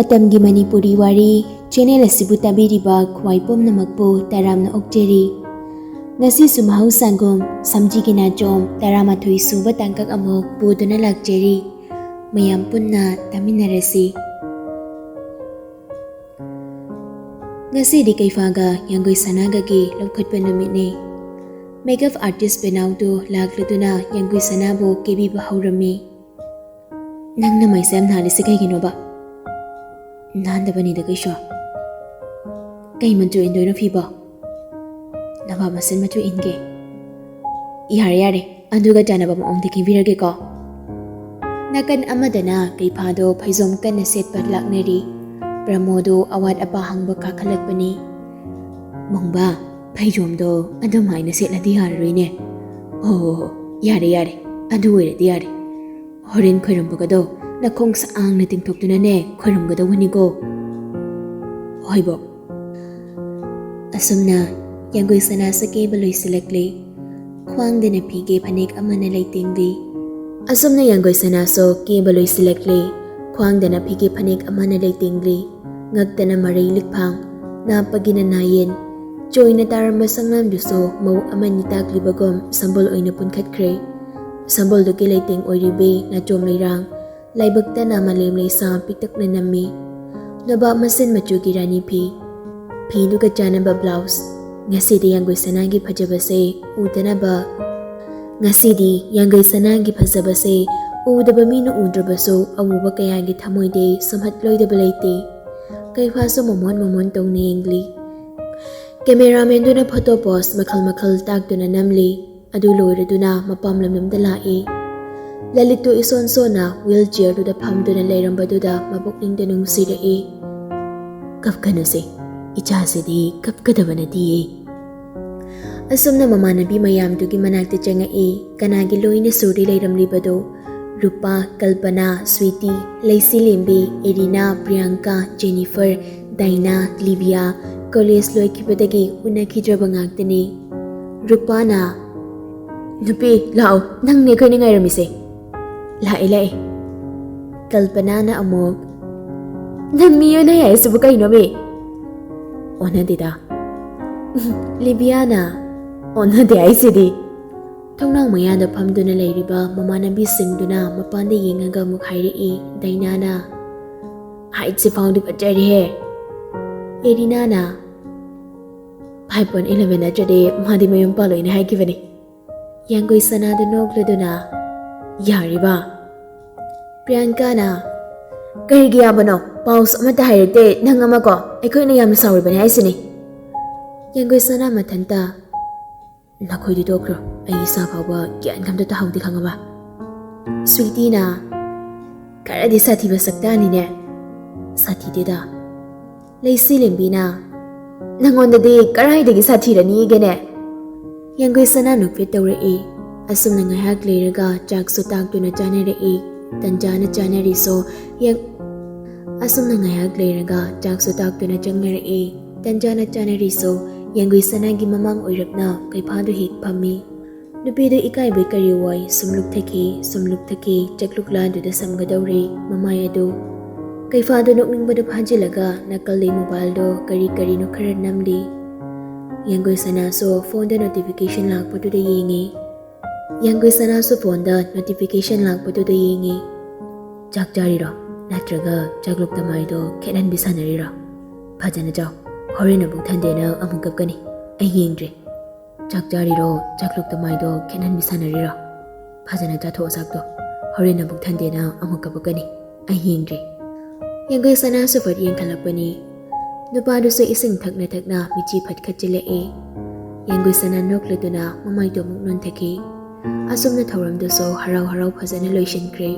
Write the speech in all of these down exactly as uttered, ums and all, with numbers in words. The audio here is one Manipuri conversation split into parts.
ꯃꯇꯝꯒꯤ ꯃꯅꯤꯄꯨꯔꯤ ꯋꯥꯔꯤ ꯆꯦꯅꯦꯜ ꯑꯁꯤꯕꯨ ꯇꯥꯕꯤꯔꯤꯕ ꯈ꯭ꯋꯥꯏ ꯄꯨꯝꯅꯃꯛꯄꯨ ꯇꯔꯥꯝꯅ ꯑꯣꯛꯆꯔꯤ꯫ ꯉꯁꯤꯁꯨ ꯃꯍꯧꯁꯥꯒꯨꯝ ꯁꯝꯖꯤꯒꯤ ꯅꯥꯆꯣꯝ ꯇꯔꯥꯃꯥꯊꯣꯏ ꯁꯨꯕ ꯇꯥꯡꯀꯛ ꯑꯃꯨꯛ ꯄꯨꯗꯨꯅ ꯂꯥꯛꯆꯔꯤ꯫ ꯃꯌꯥꯝ ꯄꯨꯟꯅ ꯇꯥꯃꯤꯟꯅꯔꯁꯤ꯫ ꯉꯁꯤꯗꯤ ꯀꯩꯐꯥꯒ ꯌꯥꯡꯒꯣꯏ ꯁꯅꯥꯒꯒꯤ ꯂꯧꯈꯠꯄ ꯅꯨꯃꯤꯠꯅꯤ꯫ ꯃꯦꯀꯞ ꯑꯥꯔꯇꯤꯁ ꯄꯦꯅꯥꯎꯗꯨ ꯂꯥꯛꯂꯗꯨꯅ ꯌꯥꯡꯒꯣꯏ ꯁꯅꯥꯕꯨ ꯀꯦꯕꯤꯕ ꯍꯧꯔꯝꯃꯤ꯫ "ꯅꯪ ꯅꯃꯥꯏꯁꯦ ꯌꯥꯝ ꯅꯥꯜꯂꯤꯁꯦ ꯀꯩꯒꯤꯅꯣꯕ? ꯅꯥꯟꯗꯕꯅꯤꯗ ꯀꯩꯁꯨ꯫ ꯀꯩ ꯃꯆꯨ ꯏꯟꯗꯣꯏꯅꯣ ꯐꯤꯕꯣ? ꯅꯕꯥ ꯃꯁꯤꯟ ꯃꯆꯨ ꯏꯟꯒꯦ꯫ ꯌꯥꯔꯦ ꯌꯥꯔꯦ, ꯑꯗꯨꯒ ꯆꯥꯟꯅꯕ ꯃꯑꯣꯡꯗ ꯀꯦꯕꯤꯔꯒꯦꯀꯣ"꯫ ꯅꯥꯀꯟ ꯑꯃꯗꯅ ꯀꯩꯐꯥꯗꯣ ꯐꯩꯖꯣꯝ ꯀꯟꯅ ꯁꯦꯠꯄ ꯂꯥꯛꯅꯔꯤ꯫ ꯄ꯭ꯔꯃꯣꯗꯣ ꯑꯋꯥꯠ ꯑꯄꯥ ꯍꯪꯕ ꯀꯥꯈꯠꯂꯛꯄꯅꯤ꯫ "ꯃꯣꯡꯕ, ꯐꯩꯖꯣꯝꯗꯣ ꯑꯗꯨꯝ ꯍꯥꯏꯅ ꯁꯦꯠꯂꯗꯤ ꯌꯥꯔꯔꯣꯏꯅꯦ"꯫ "ꯑꯣ, ꯌꯥꯔꯦ ꯌꯥꯔꯦ, ꯑꯗꯨ ꯑꯣꯏꯔꯗꯤ ꯌꯥꯔꯦ꯫ ꯍꯣꯔꯦꯟ ꯈꯣꯏꯔꯝꯕꯒꯗꯣ ꯅꯈꯣꯡ ꯁꯥꯡꯅ ꯇꯤꯡꯊꯣꯛꯇꯨꯅꯅꯦ ꯈꯣꯏꯔꯝꯒꯗꯧꯕꯅꯤꯀꯣ"꯫ "ꯍꯣꯏꯕꯣ"꯫ ꯑꯁꯨꯝꯅ ꯌꯥꯡꯒꯣꯏ ꯁꯅꯥꯁꯨ ꯀꯦꯕ ꯂꯣꯏꯁꯤꯜꯂꯛꯂꯦ꯫ ꯈ꯭ꯋꯥꯡꯗꯅ ꯐꯤꯒꯦ ꯐꯅꯦꯛ ꯑꯃꯅ ꯂꯩꯇꯦꯡꯂꯤ꯫ ꯑꯁꯨꯝꯅ ꯌꯥꯡꯒꯣꯏ ꯁꯅꯥꯁꯨ ꯀꯦꯕ ꯂꯣꯏꯁꯤꯜꯂꯛꯂꯦ꯫ ꯈ꯭ꯋꯥꯡꯗꯅ ꯐꯤꯒꯦ ꯐꯅꯦꯛ ꯑꯃꯅ ꯂꯩꯇꯦꯡꯂꯤ꯫ ꯉꯛꯇꯅ ꯃꯔꯩ ꯂꯤꯛꯐꯥꯡ, ꯅꯥꯞꯄꯒꯤꯅ ꯅꯥꯌꯦꯟ꯫ ꯆꯣꯏꯅ ꯇꯥꯔꯝꯕ ꯁꯪꯂꯝꯗꯨꯁꯨ ꯃꯧ ꯑꯃꯅꯤ ꯇꯥꯛꯂꯤꯕꯒꯨꯝ ꯁꯝꯕꯜ ꯑꯣꯏꯅ ꯄꯨꯟꯈꯠꯈ꯭ꯔꯦ꯫ ꯁꯝꯕꯜꯗꯨꯒꯤ ꯂꯩꯇꯦꯡ ꯑꯣꯏꯔꯤꯕꯤ ꯅꯥꯆꯣꯝ ꯂꯩꯔꯥꯡ, ꯂꯥꯏꯕꯛꯇꯅ ꯃꯥꯂꯦꯝ ꯂꯩꯁꯥ ꯄꯤꯛꯇꯛꯅ ꯅꯝꯃꯤ꯫ ꯅꯣꯕꯥꯞ ꯃꯁꯤꯟ ꯃꯆꯨꯒꯤ ꯔꯥꯅꯤ ꯐꯤ, ꯐꯤꯗꯨꯒ ꯆꯥꯟꯅꯕ ꯕ꯭ꯂꯥꯎꯁ꯫ ꯉꯁꯤꯗꯤ ꯌꯥꯡꯒꯣꯏ ꯁꯅꯥꯒꯤ ꯐꯖꯕꯁꯦ ꯎꯗꯅꯕ, ꯉꯁꯤꯗꯤ ꯌꯥꯡꯒꯣꯏ ꯁꯅꯥꯒꯤ ꯐꯖꯕꯁꯦ ꯎꯗꯕ ꯃꯤꯅ ꯎꯗ꯭ꯔꯕꯁꯨ ꯑꯃꯨꯕ ꯀꯌꯥꯒꯤ ꯊꯃꯣꯏꯗꯤ ꯁꯨꯝꯍꯠꯂꯣꯏꯗꯕ ꯂꯩꯇꯦ꯫ ꯀꯩꯐꯥꯁꯨ ꯃꯃꯣꯟ ꯃꯃꯣꯟ ꯇꯧꯅ ꯌꯦꯡꯂꯤ꯫ ꯀꯦꯃꯦꯔꯥꯃꯦꯟꯗꯨꯅ ꯐꯣꯇꯣ ꯄꯣꯁ ꯃꯈꯜ ꯃꯈꯜ ꯇꯥꯛꯇꯨꯅ ꯅꯝꯂꯤ꯫ ꯑꯗꯨ ꯂꯣꯏꯔꯗꯨꯅ ꯃꯄꯥꯝ ꯂꯝꯂꯝꯗ ꯂꯥꯛꯏ꯫ ꯂꯂꯤꯠꯇꯨ ꯏꯁꯣꯟ ꯁꯣꯟꯅ ꯋꯤꯜ ꯆꯤꯌꯔꯗꯨꯗ ꯐꯝꯗꯨꯅ ꯂꯩꯔꯝꯕꯗꯨꯗ ꯃꯄꯨꯛꯅꯤꯡꯗ ꯅꯨꯡꯁꯤꯔꯛꯏ꯫ "ꯀꯞꯀꯅꯨꯁꯦ, ꯏꯆꯥꯁꯤꯗꯤ ꯀꯞꯀꯗꯕ ꯅꯠꯇꯤꯌꯦ"꯫ ꯑꯁꯨꯝꯅ ꯃꯃꯥꯟꯅꯕꯤ ꯃꯌꯥꯝꯗꯨꯒꯤ ꯃꯅꯥꯛꯇ ꯆꯪꯉꯛꯏ꯫ ꯀꯅꯥꯒꯤ ꯂꯣꯏꯅ ꯁꯨꯔꯗꯤ ꯂꯩꯔꯝꯂꯤꯕꯗꯣ? ꯔꯨꯄꯥ, ꯀꯜꯄꯅꯥ, sweetie, ꯂꯩꯁꯤꯂꯦꯝꯕꯤ, Erina, Priyanka, Jennifer, ꯗꯥꯏꯅꯥ, ꯂꯤꯕꯤꯌꯥ, college ꯂꯣꯏꯈꯤꯕꯗꯒꯤ ꯎꯅꯈꯤꯗ꯭ꯔꯕ ꯉꯥꯛꯇꯅꯤ꯫ ꯔꯨꯄꯥꯅ, "ꯅꯨꯄꯤ, ꯂꯥꯛꯑꯣ, ꯅꯪꯅꯦ ꯑꯩꯈꯣꯏꯅ ꯉꯥꯏꯔꯝꯃꯤꯁꯦ"꯫ ꯂꯥꯛꯑꯦ, ꯂꯥꯛꯑꯦ꯫ ꯀꯜꯄꯅꯥꯅ ꯑꯃꯨꯛ, ꯅꯪ ꯃꯤ ꯑꯣꯟꯅꯩ ꯍꯥꯏꯁꯤꯕꯨ ꯀꯩꯅꯣꯃꯤ? ꯑꯣꯟꯅꯗꯦꯗ꯫ ꯂꯤꯕꯤꯌꯥꯅ ꯑꯣꯟꯅꯗꯦ ꯍꯥꯏꯁꯤꯗꯤ꯫ ꯊꯣꯡꯅꯥꯎ ꯃꯌꯥꯗ ꯐꯝꯗꯨꯅ ꯂꯩꯔꯤꯕ ꯃꯃꯥꯟꯅꯕꯤꯁꯤꯡꯗꯨꯅ ꯃꯄꯥꯟꯗ ꯌꯦꯡꯉꯒ ꯑꯃꯨꯛ ꯍꯥꯏꯔꯛꯏ꯫ ꯗꯥꯏꯅꯥꯅ, "ꯍꯥꯏꯠꯁꯦ ꯐꯥꯎꯗꯤ ꯐꯖꯔꯦꯍꯦ!" ꯑꯦꯔꯤꯅꯥꯅ, "ꯐꯥꯏꯚ ꯄꯣꯏꯟ ꯏꯂꯚꯦꯟ ꯅꯠꯇ꯭ꯔꯗꯤ ꯃꯥꯗꯤ ꯃꯌꯨꯝ ꯄꯥꯜꯂꯣꯏꯅ ꯍꯥꯏꯈꯤꯕꯅꯤ"꯫ ꯌꯥꯡꯒꯣꯏ ꯁꯅꯥꯗ ꯅꯣꯛꯂꯗꯨꯅ, "ꯌꯥꯔꯤꯕ?" ꯄ꯭ꯔꯤꯌꯥꯡꯀꯥꯅ, "ꯀꯔꯤꯒꯤ ꯌꯥꯕꯅꯣ? ꯄꯥꯎꯁꯨ ꯑꯃꯠꯇ ꯍꯥꯏꯔꯛꯇꯦ, ꯅꯪ ꯑꯃ ꯀꯣ꯫ ꯑꯩꯈꯣꯏꯅ ꯌꯥꯝꯅ ꯁꯥꯎꯔꯤꯕꯅꯦ ꯍꯥꯏꯁꯤꯅꯤ"꯫ ꯌꯥꯡꯒꯣꯏ ꯁꯅꯥ ꯃꯊꯟꯇ, "ꯅꯈꯣꯏꯗꯤ ꯇꯣꯛꯈ꯭ꯔꯣ, ꯑꯩ ꯏꯁꯥ ꯐꯥꯎꯕ ꯒ꯭ꯌꯥꯟ ꯑꯝꯇ ꯇꯥꯍꯧꯗꯦ, ꯈꯪꯉꯕ?" ꯁ꯭ꯋꯤꯇꯤꯅ, "ꯈꯔꯗꯤ ꯁꯥꯊꯤꯕ ꯁꯛꯇꯥꯅꯤꯅꯦ"꯫ "ꯁꯥꯊꯤꯗꯦꯗ"꯫ ꯂꯩꯁꯤ ꯂꯦꯝꯕꯤꯅ, "ꯅꯪꯉꯣꯟꯗꯗꯤ ꯀꯔꯥꯏꯗꯒꯤ ꯁꯥꯊꯤꯔꯅꯤꯒꯦꯅꯦ?" ꯌꯥꯡꯒꯣꯏ ꯁꯅꯥ ꯅꯣꯛꯐꯦꯠ ꯇꯧꯔꯛꯏ꯫ ꯑꯁꯨꯝꯅ ꯉꯥꯏꯍꯥꯛ ꯂꯩꯔꯒ ꯆꯥꯛꯁꯨ ꯇꯥꯛꯇꯨꯅ ꯆꯥꯅꯔꯛꯏ꯫ ꯇꯟꯖꯥꯅ ꯆꯥꯅꯔꯤꯁꯨ ꯌꯥꯡ-, ꯑꯁꯨꯝꯅ ꯉꯥꯏꯍꯥꯛ ꯂꯩꯔꯒ ꯆꯥꯛꯁꯨ ꯇꯥꯛꯇꯨꯅ ꯆꯪꯅꯔꯛꯏ꯫ ꯇꯟꯖꯥꯅ ꯆꯥꯅꯔꯤꯁꯨ ꯌꯥꯡꯒꯣꯏ ꯁꯅꯥꯒꯤ ꯃꯃꯥꯡ ꯑꯣꯏꯔꯞꯅ ꯀꯩꯐꯥꯗꯨ ꯍꯦꯛ ꯐꯝꯃꯤ꯫ ꯅꯨꯄꯤꯗꯨ ꯏꯀꯥꯏꯕꯣꯏ ꯀꯔꯤꯑꯣꯏ ꯁꯨꯝ ꯂꯨꯞꯊꯈꯤ, ꯁꯨꯝ ꯂꯨꯞꯊꯈꯤ, ꯆꯥꯛꯂꯨꯛꯂꯥꯗꯨꯗ ꯁꯝꯒꯗꯧꯔꯦ ꯃꯃꯥꯏ ꯑꯗꯨ꯫ ꯀꯩꯐꯥꯗꯨ ꯅꯣꯛꯅꯤꯡꯕꯗ ꯐꯥꯖꯤꯜꯂꯒ ꯅꯥꯀꯜꯗꯩ ꯃꯣꯕꯥꯏꯜꯗꯣ ꯀꯔꯤ ꯀꯔꯤꯅꯣ ꯈꯔ ꯅꯝꯂꯤ꯫ ꯌꯥꯡꯒꯣꯏ ꯁꯅꯥꯁꯨ ꯐꯣꯟꯗ ꯅꯣꯇꯤꯐꯤꯀꯦꯁꯟ ꯂꯥꯛꯄꯗꯨꯗ ꯌꯦꯡꯉꯤ꯫ ꯌꯥꯡꯒꯣꯏ ꯁꯅꯥꯁꯨ ꯐꯣꯟꯗ ꯅꯣꯇꯤꯐꯤꯀꯦꯁꯟ ꯂꯥꯛꯄꯗꯨꯗ ꯌꯦꯡꯉꯤ꯫ "ꯆꯥꯛ ꯆꯥꯔꯤꯔꯣ? ꯅꯠꯇ꯭ꯔꯒ ꯆꯥꯛꯂꯨꯛ ꯇꯃꯥꯏꯗꯣ ꯈꯦꯠꯍꯟꯕꯤ ꯁꯥꯟꯅꯔꯤꯔꯣ? ꯐꯖꯅ ꯆꯥꯎ꯫ ꯍꯣꯔꯦꯟ ꯅꯕꯨꯛ ꯊꯟꯗꯦꯅ ꯑꯃꯨꯛ ꯀꯞꯀꯅꯤ꯫ ꯑꯩ ꯌꯦꯡꯗ꯭ꯔꯦ꯫ ꯆꯥꯛ ꯆꯥꯔꯤꯔꯣ? ꯆꯥꯛꯂꯨꯛ ꯇꯃꯥꯏꯗꯣ ꯈꯦꯠꯍꯟꯕꯤ ꯁꯥꯟꯅꯔꯤꯔꯣ? ꯐꯖꯅ ꯆꯥꯊꯣꯛꯑꯣ ꯆꯥꯛꯇꯣ꯫ ꯍꯣꯔꯦꯟ ꯅꯕꯨꯛ ꯊꯟꯗꯦꯅ ꯑꯃꯨꯛ ꯀꯞꯀꯅꯤ꯫ ꯑꯩ ꯌꯦꯡꯗ꯭ꯔꯦ"꯫ ꯌꯥꯡꯒꯣꯏ ꯁꯅꯥꯁꯨ ꯐꯠ ꯌꯦꯡꯈꯠꯂꯛꯄꯅꯤ꯫ ꯅꯨꯄꯥꯗꯨꯁꯨ ꯏꯁꯤꯡ ꯊꯛꯅ ꯊꯛꯅ ꯃꯤꯠꯆꯤ ꯐꯠ ꯈꯠꯆꯤꯜꯂꯛꯑꯦ꯫ ꯌꯥꯡꯒꯣꯏ ꯁꯅꯥ ꯅꯣꯛꯂꯗꯨꯅ ꯃꯃꯥꯏꯗꯣ ꯑꯃꯨꯛ ꯅꯣꯟꯊꯈꯤ꯫ ꯑꯁꯨꯝꯅ ꯊꯧꯔꯝꯗꯨꯁꯨ ꯍꯔꯥꯎ ꯍꯔꯥꯎ ꯐꯖꯅ ꯂꯣꯏꯁꯤꯟꯈ꯭ꯔꯦ꯫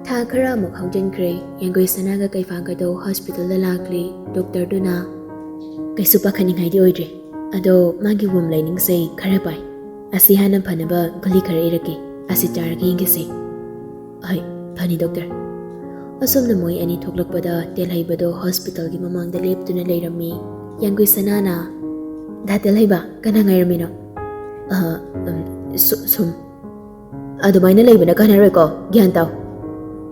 ꯊꯥ ꯈꯔ ꯑꯃꯨꯛ ꯍꯧꯖꯤꯟꯈ꯭ꯔꯦ꯫ ꯌꯥꯡꯒꯣꯏ ꯁꯅꯥꯒ ꯀꯩꯐꯥꯒꯗꯣ ꯍꯣꯁꯄꯤꯇꯥꯜꯗ ꯂꯥꯛꯂꯦ꯫ ꯗꯣꯛꯇꯔꯗꯨꯅ, "ꯀꯩꯁꯨ ꯄꯥꯈꯠꯅꯤꯡꯉꯥꯏꯗꯤ ꯑꯣꯏꯗ꯭ꯔꯦ꯫ ꯑꯗꯣ ꯃꯥꯒꯤ ꯋꯨꯝ ꯂꯥꯏꯅꯤꯡꯁꯦ ꯈꯔ ꯄꯥꯏ꯫ ꯑꯁꯤ ꯍꯥꯟꯅ ꯐꯅꯕ ꯒꯨꯂꯤ ꯈꯔ ꯏꯔꯛꯀꯦ꯫ ꯑꯁꯤ ꯆꯥꯔꯒ ꯌꯦꯡꯒꯦꯁꯦ"꯫ "ꯍꯣꯏ, ꯐꯅꯤ ꯗꯣꯛꯇꯔ"꯫ ꯑꯁꯨꯝꯅ ꯃꯣꯏ ꯑꯅꯤ ꯊꯣꯛꯂꯛꯄꯗ ꯇꯦꯜꯍꯩꯕꯗꯣ ꯍꯣꯁꯄꯤꯇꯥꯜꯒꯤ ꯃꯃꯥꯡꯗ ꯂꯦꯞꯇꯨꯅ ꯂꯩꯔꯝꯃꯤ꯫ ꯌꯥꯡꯒꯣꯏ ꯁꯅꯥꯅ, "ꯗꯥ ꯇꯦꯜꯍꯩꯕ, ꯀꯅꯥ ꯉꯥꯏꯔꯝꯃꯤꯅꯣ?" "ꯑ, ꯎꯝ, ꯁꯨ-, ꯁꯨꯝ"꯫ "ꯑꯗꯨꯃꯥꯏꯅ ꯂꯩꯕꯅ ꯀꯥꯟꯅꯔꯣꯏꯀꯣ, ꯒ꯭ꯌꯥꯟ ꯇꯥꯎ"꯫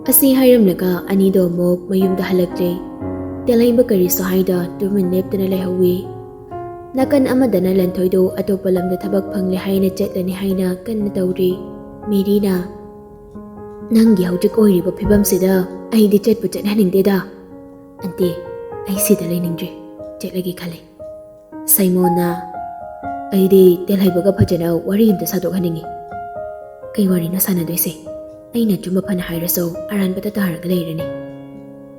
ꯑꯁꯤ ꯍꯥꯏꯔꯝꯂꯒ ꯑꯅꯤꯗꯣ ꯑꯃꯨꯛ ꯃꯌꯨꯝꯗ ꯍꯜꯂꯛꯂꯦ꯫ ꯇꯦꯜꯍꯩꯕ ꯀꯔꯤꯁꯨ ꯍꯥꯏꯗ ꯇꯨꯃꯤꯟ ꯂꯦꯞꯇꯨꯅ ꯂꯩꯍꯧꯋꯤ꯫ ꯅꯥꯀꯟ ꯑꯃꯗꯅ ꯂꯟꯊꯣꯏꯗꯣ ꯑꯇꯣꯞꯄ ꯂꯝꯗ ꯊꯕꯛ ꯐꯪꯂꯦ ꯍꯥꯏꯅ ꯆꯠꯂꯅꯤ ꯍꯥꯏꯅ ꯀꯟꯅ ꯇꯧꯔꯤ꯫ ꯃꯦꯔꯤꯅ, "ꯅꯪꯒꯤ ꯍꯧꯖꯤꯛ ꯑꯣꯏꯔꯤꯕ ꯐꯤꯕꯝꯁꯤꯗ ꯑꯩꯗꯤ ꯆꯠꯄꯨ ꯆꯠꯍꯟꯅꯤꯡꯗꯦꯗ꯫ ꯑꯟꯇꯤ, ꯑꯩ ꯁꯤꯗ ꯂꯩꯅꯤꯡꯗ꯭ꯔꯦ, ꯆꯠꯂꯒꯦ ꯈꯜꯂꯦ꯫" ꯁꯥꯏꯃꯣꯟꯅ, "ꯑꯩꯗꯤ ꯇꯦꯜꯍꯩꯕꯒ ꯐꯖꯅ ꯋꯥꯔꯤ ꯑꯝꯇ ꯁꯥꯗꯣꯛꯍꯟꯅꯤꯡꯉꯤ꯫" "ꯀꯩ ꯋꯥꯔꯤꯅꯣ ꯁꯥꯟꯅꯗꯣꯏꯁꯦ? ꯑꯩꯅ ꯑꯆꯨꯝꯕ ꯐꯅ ꯍꯥꯏꯔꯁꯨ ꯑꯔꯥꯟꯕꯗ ꯇꯥꯔꯒ ꯂꯩꯔꯅꯤ꯫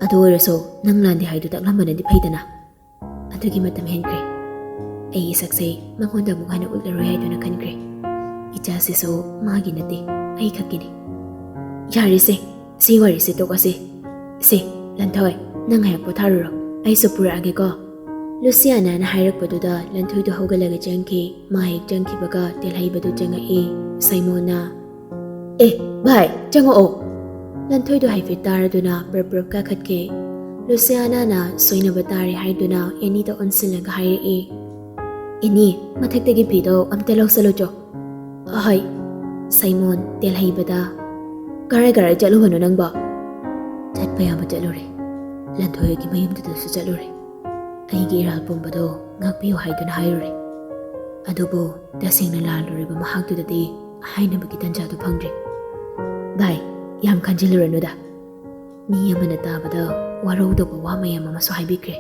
ꯑꯗꯨ ꯑꯣꯏꯔꯁꯨ ꯅꯪ ꯂꯥꯟꯗꯦ ꯍꯥꯏꯗꯨ ꯇꯥꯛꯂꯝꯕꯅꯗꯤ ꯐꯩꯗꯅ꯫ ꯑꯗꯨꯒꯤ ꯃꯇꯝ ꯍꯦꯟꯈ꯭ꯔꯦ꯫ ꯑꯩ ꯏꯁꯛꯁꯦ ꯃꯉꯣꯟꯗ ꯑꯃꯨꯛ ꯍꯟꯅ ꯎꯠꯂꯔꯣꯏ ꯍꯥꯏꯗꯨꯅ ꯈꯟꯈ꯭ꯔꯦ꯫ ꯏꯆꯥꯁꯤꯁꯨ ꯃꯥꯒꯤ ꯅꯠꯇꯦ, ꯑꯩ ꯈꯛꯀꯤꯅꯤ꯫" "ꯌꯥꯔꯦꯁꯦ, ꯁꯤ ꯋꯥꯔꯤꯁꯦ ꯇꯣꯛꯑꯁꯦ꯫ ꯁꯦ, ꯂꯟꯊꯣꯏ, ꯅꯪ ꯉꯥꯏꯍꯥꯛ ꯄꯣꯊꯥꯔꯨꯔꯣ, ꯑꯩꯁꯨ ꯄꯨꯔꯛꯑꯒꯦꯀꯣ꯫" ꯂꯨꯁꯤꯌꯥꯅꯥꯅ ꯍꯥꯏꯔꯛꯄꯗꯨꯗ ꯂꯟꯊꯣꯏꯗꯣ ꯍꯧꯒꯠꯂꯒ ꯆꯪꯈꯤ꯫ ꯃꯥ ꯍꯦꯛ ꯆꯪꯈꯤꯕꯒ ꯇꯦꯜꯍꯩꯕꯗꯨ ꯆꯪꯉꯛꯏ꯫ ꯁꯥꯏꯃꯣꯟꯅ, "ꯑꯦ, ꯚꯥꯏ, ꯆꯪꯉꯛꯑꯣ꯫" ꯂꯟꯊꯣꯏꯗꯣ ꯍꯥꯏꯐꯦꯠ ꯇꯥꯔꯗꯨꯅ ꯄ꯭ꯔꯞ ꯄ꯭ꯔꯞ ꯀꯥꯈꯠꯈꯤ꯫ ꯂꯨꯁꯤꯌꯥꯅꯥꯅ ꯁꯣꯏꯅꯕ ꯇꯥꯔꯦ ꯍꯥꯏꯗꯨꯅ ꯑꯦꯅꯤꯗ ꯑꯣꯟꯁꯤꯜꯂꯒ ꯍꯥꯏꯔꯛꯏ, "ꯑꯦꯅꯤ, ꯃꯊꯛꯇꯒꯤ ꯐꯤꯗꯣ ꯑꯝꯇ ꯂꯧꯁꯜꯂꯨꯆꯣ꯫" "ꯍꯣꯏ꯫" ꯁꯥꯏꯃꯣꯟ ꯇꯦꯜꯍꯩꯕꯗ, "ꯀꯔꯥꯏ ꯀꯔꯥꯏ ꯆꯠꯂꯨꯕꯅꯣ ꯅꯪꯕꯣ?" "ꯆꯠꯄ ꯌꯥꯕ ꯆꯠꯂꯨꯔꯦ꯫ ꯂꯟꯊꯣꯏꯒꯤ ꯃꯌꯨꯝꯗꯨꯗꯁꯨ ꯆꯠꯂꯨꯔꯦ꯫ ꯑꯩꯒꯤ ꯏꯔꯥꯜ ꯄꯨꯝꯕꯗꯣ ꯉꯥꯛꯄꯤꯌꯨ ꯍꯥꯏꯗꯨꯅ ꯍꯥꯏꯔꯨꯔꯦ꯫ ꯑꯗꯨꯕꯨ ꯇꯁꯦꯡꯅ ꯂꯥꯜꯂꯨꯔꯤꯕ ꯃꯍꯥꯛꯇꯨꯗꯗꯤ ꯍꯥꯏꯅꯕꯒꯤ ꯇꯟꯖꯥꯗꯨ ꯐꯪꯗ꯭ꯔꯤ꯫ ꯚꯥꯏ, ꯌꯥꯝ ꯈꯟꯖꯤꯜꯂꯨꯔꯅꯨꯗ꯫ ꯃꯤ ꯑꯃꯅ ꯇꯥꯕꯗ ꯋꯥꯔꯧꯗꯧꯕ ꯋꯥ ꯃꯌꯥꯝ ꯑꯃꯁꯨ ꯍꯥꯏꯕꯤꯈ꯭ꯔꯦ꯫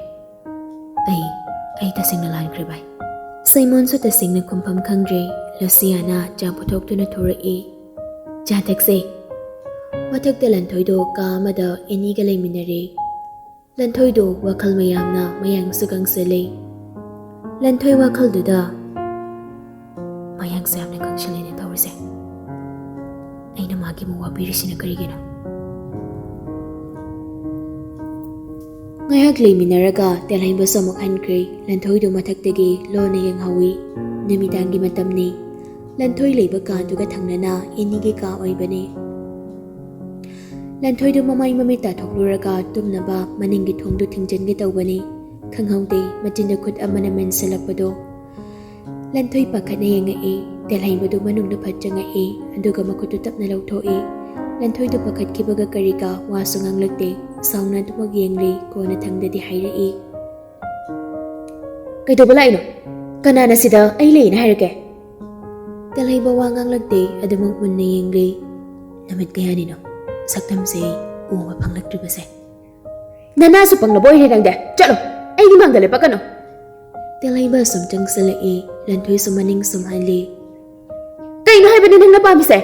ꯑꯩ, ꯑꯩ ꯇꯁꯦꯡꯅ ꯂꯥꯟꯈ꯭ꯔꯦ ꯚꯥꯏ꯫" ꯁꯥꯏꯃꯣꯟꯁꯨ ꯇꯁꯦꯡꯅ ꯈꯨꯝꯐꯝ ꯈꯪꯗ꯭ꯔꯦ꯫ ꯂꯨꯁꯤꯌꯥꯅ ꯆꯥ ꯄꯨꯊꯣꯛꯇꯨꯅ ꯊꯣꯔꯛꯏ꯫ "ꯆꯥ ꯊꯛꯁꯦ꯫" ꯃꯊꯛꯇ ꯂꯟꯊꯣꯏꯗꯣ ꯀꯥ ꯑꯃꯗ ꯑꯦꯅꯤꯒ ꯂꯩꯃꯤꯟꯅꯔꯦ꯫ ꯂꯟꯊꯣꯏꯗꯣ ꯋꯥꯈꯜ ꯃꯌꯥꯝꯅ ꯃꯌꯥꯡꯁꯨ ꯀꯪꯁꯤꯜꯂꯦ꯫ ꯂꯟꯊꯣꯏ ꯋꯥꯈꯜꯗꯨꯗ, "ꯃꯌꯥꯡꯁꯦ ꯌꯥꯝꯅ ꯀꯪꯁꯤꯜꯂꯦꯅꯦ ꯇꯧꯔꯤꯁꯦ꯫ ꯑꯩꯅ ꯃꯥꯒꯤ ꯑꯃꯨꯛ ꯋꯥꯕꯤꯔꯤꯁꯤꯅ ꯀꯔꯤꯒꯤꯅꯣ?" ꯉꯥꯏꯍꯥꯛ ꯂꯩꯃꯤꯟꯅꯔꯒ ꯇꯦꯜꯍꯩꯕꯁꯨ ꯑꯃꯨꯛ ꯍꯟꯈ꯭ꯔꯦ꯫ ꯂꯟꯊꯣꯏꯗꯣ ꯃꯊꯛꯇꯒꯤ ꯂꯣꯟꯅ ꯌꯦꯡꯍꯧꯏ꯫ ꯅꯨꯃꯤꯗꯥꯡꯒꯤ ꯃꯇꯝꯅꯤ꯫ ꯂꯟꯊꯣꯏ ꯂꯩꯕ ꯀꯥꯗꯨꯒ ꯊꯪꯅꯅ ꯑꯦꯅꯤꯒꯤ ꯀꯥ ꯑꯣꯏꯕꯅꯤ꯫ ꯂꯟꯊꯣꯏꯗꯨ ꯃꯃꯥꯏ ꯃꯃꯤꯠ ꯇꯥꯊꯣꯛꯂꯨꯔꯒ ꯇꯨꯝꯅꯕ ꯃꯅꯤꯡꯒꯤ ꯊꯣꯡꯗꯨ ꯊꯤꯡꯖꯤꯟꯒꯦ ꯇꯧꯕꯅꯤ꯫ ꯈꯪꯍꯧꯗꯦ ꯃꯆꯤꯟꯗ ꯈꯨꯠ ꯑꯃꯅ ꯃꯦꯟꯁꯤꯜꯂꯛꯄꯗꯣ꯫ ꯂꯟꯊꯣꯏ ꯄꯥꯈꯠꯅ ꯌꯦꯡꯉꯛꯏ꯫ ꯇꯦꯜꯍꯩꯕꯗꯨ ꯃꯅꯨꯡꯗ ꯐꯠ ꯆꯪꯉꯛꯏ, ꯑꯗꯨꯒ ꯃꯈꯨꯠꯇꯨ ꯇꯞꯅ ꯂꯧꯊꯣꯛꯏ꯫ ꯂꯟꯊꯣꯏꯗꯨ ꯄꯥꯈꯠꯈꯤꯕꯒ ꯀꯔꯤꯒ ꯋꯥꯁꯨ ꯉꯥꯡꯂꯛꯇꯦ꯫ ꯁꯥꯎꯅ ꯑꯗꯨꯃꯛ ꯌꯦꯡꯂꯤ꯫ ꯀꯣꯟꯅꯊꯪꯗꯗꯤ ꯍꯥꯏꯔꯛꯏ, "ꯀꯩꯗꯧꯕ ꯂꯥꯛꯏꯅꯣ? ꯀꯅꯥꯅ ꯁꯤꯗ ꯑꯩ ꯂꯩꯅ ꯍꯥꯏꯔꯛꯀꯦ?" ꯇꯦꯜꯍꯩꯕ ꯋꯥ ꯉꯥꯡꯂꯛꯇꯦ꯫ ꯑꯗꯨꯃꯛ ꯃꯨꯟꯅ ꯌꯦꯡꯂꯤ꯫ "ꯅꯨꯃꯤꯠ ꯀꯌꯥꯅꯤꯅꯣ ꯁꯛꯇꯝꯁꯦ ꯎꯕ ꯐꯪꯂꯛꯇ꯭ꯔꯤꯕꯁꯦ?" "ꯅꯅꯥꯁꯨ ꯄꯪꯂꯕ ꯑꯣꯏꯔꯦ ꯅꯪꯗꯦ꯫ ꯆꯠꯂꯣ, ꯑꯩꯒꯤ ꯃꯥꯡꯗ ꯂꯦꯞꯄꯛꯀꯅꯨ!" ꯇꯦꯜꯍꯩꯕ ꯁꯨꯝ ꯆꯪꯁꯤꯜꯂꯛꯏ꯫ ꯂꯟꯊꯣꯏꯁꯨ ꯃꯅꯤꯡ ꯁꯨꯝ ꯍꯜꯂꯤ꯫ "ꯀꯩꯅꯣ ꯍꯥꯏꯕꯅꯤ ꯅꯪꯅ ꯄꯥꯝꯃꯤꯁꯦ?"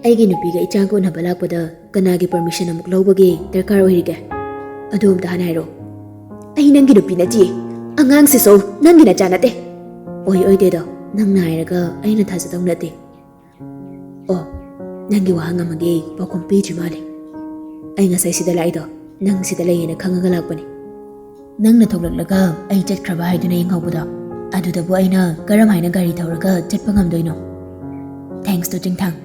"ꯑꯩꯒꯤ ꯅꯨꯄꯤꯒ ꯏꯆꯥꯒ ꯎꯅꯕ ꯂꯥꯛꯄꯗ ꯀꯅꯥꯒꯤ ꯄꯔꯃꯤꯁꯟ ꯑꯃꯨꯛ ꯂꯧꯕꯒꯤ ꯗꯔꯀꯥꯔ ꯑꯣꯏꯔꯤꯒꯦ? ꯑꯗꯨ ꯑꯝꯇ ꯍꯥꯟꯅ ꯍꯥꯏꯔꯛꯑꯣ꯫ ꯑꯩ ꯅꯪꯒꯤ ꯅꯨꯄꯤ ꯅꯠꯇꯤꯌꯦ꯫ ꯑꯉꯥꯡꯁꯤꯁꯨ ꯅꯪꯒꯤ ꯅꯆꯥ ꯅꯠꯇꯦ꯫ ꯑꯣꯏ ꯑꯣꯏꯗꯦꯗꯣ ꯅꯪꯅ ꯍꯥꯏꯔꯒ ꯑꯩꯅ ꯊꯥꯖꯗꯧ ꯅꯠꯇꯦ꯫ ꯑꯣ, ꯅꯪꯒꯤ ꯋꯥꯍꯪ ꯑꯃꯒꯤ ꯄꯥꯎꯈꯨꯝ ꯄꯤꯗ꯭ꯔꯤ ꯃꯥꯜꯂꯦ꯫ ꯑꯩ ꯉꯁꯥꯏ ꯁꯤꯗ ꯂꯥꯛꯏꯗꯣ ꯅꯪ ꯁꯤꯗ ꯂꯩꯌꯦꯅ ꯈꯪꯉꯒ ꯂꯥꯛꯄꯅꯦ꯫ ꯅꯪꯅ ꯊꯣꯛꯂꯛꯂꯒ ꯑꯩ ꯆꯠꯈ꯭ꯔꯕ ꯍꯥꯏꯗꯨꯅ ꯌꯦꯡꯍꯧꯕꯗꯣ, ꯑꯗꯨꯗꯕꯨ ꯑꯩꯅ ꯀꯔꯝ ꯍꯥꯏꯅ ꯒꯥꯔꯤ ꯊꯧꯔꯒ ꯆꯠꯄ ꯉꯝꯗꯣꯏꯅꯣ? Thanks to ꯆꯤꯡꯊꯥꯡ꯫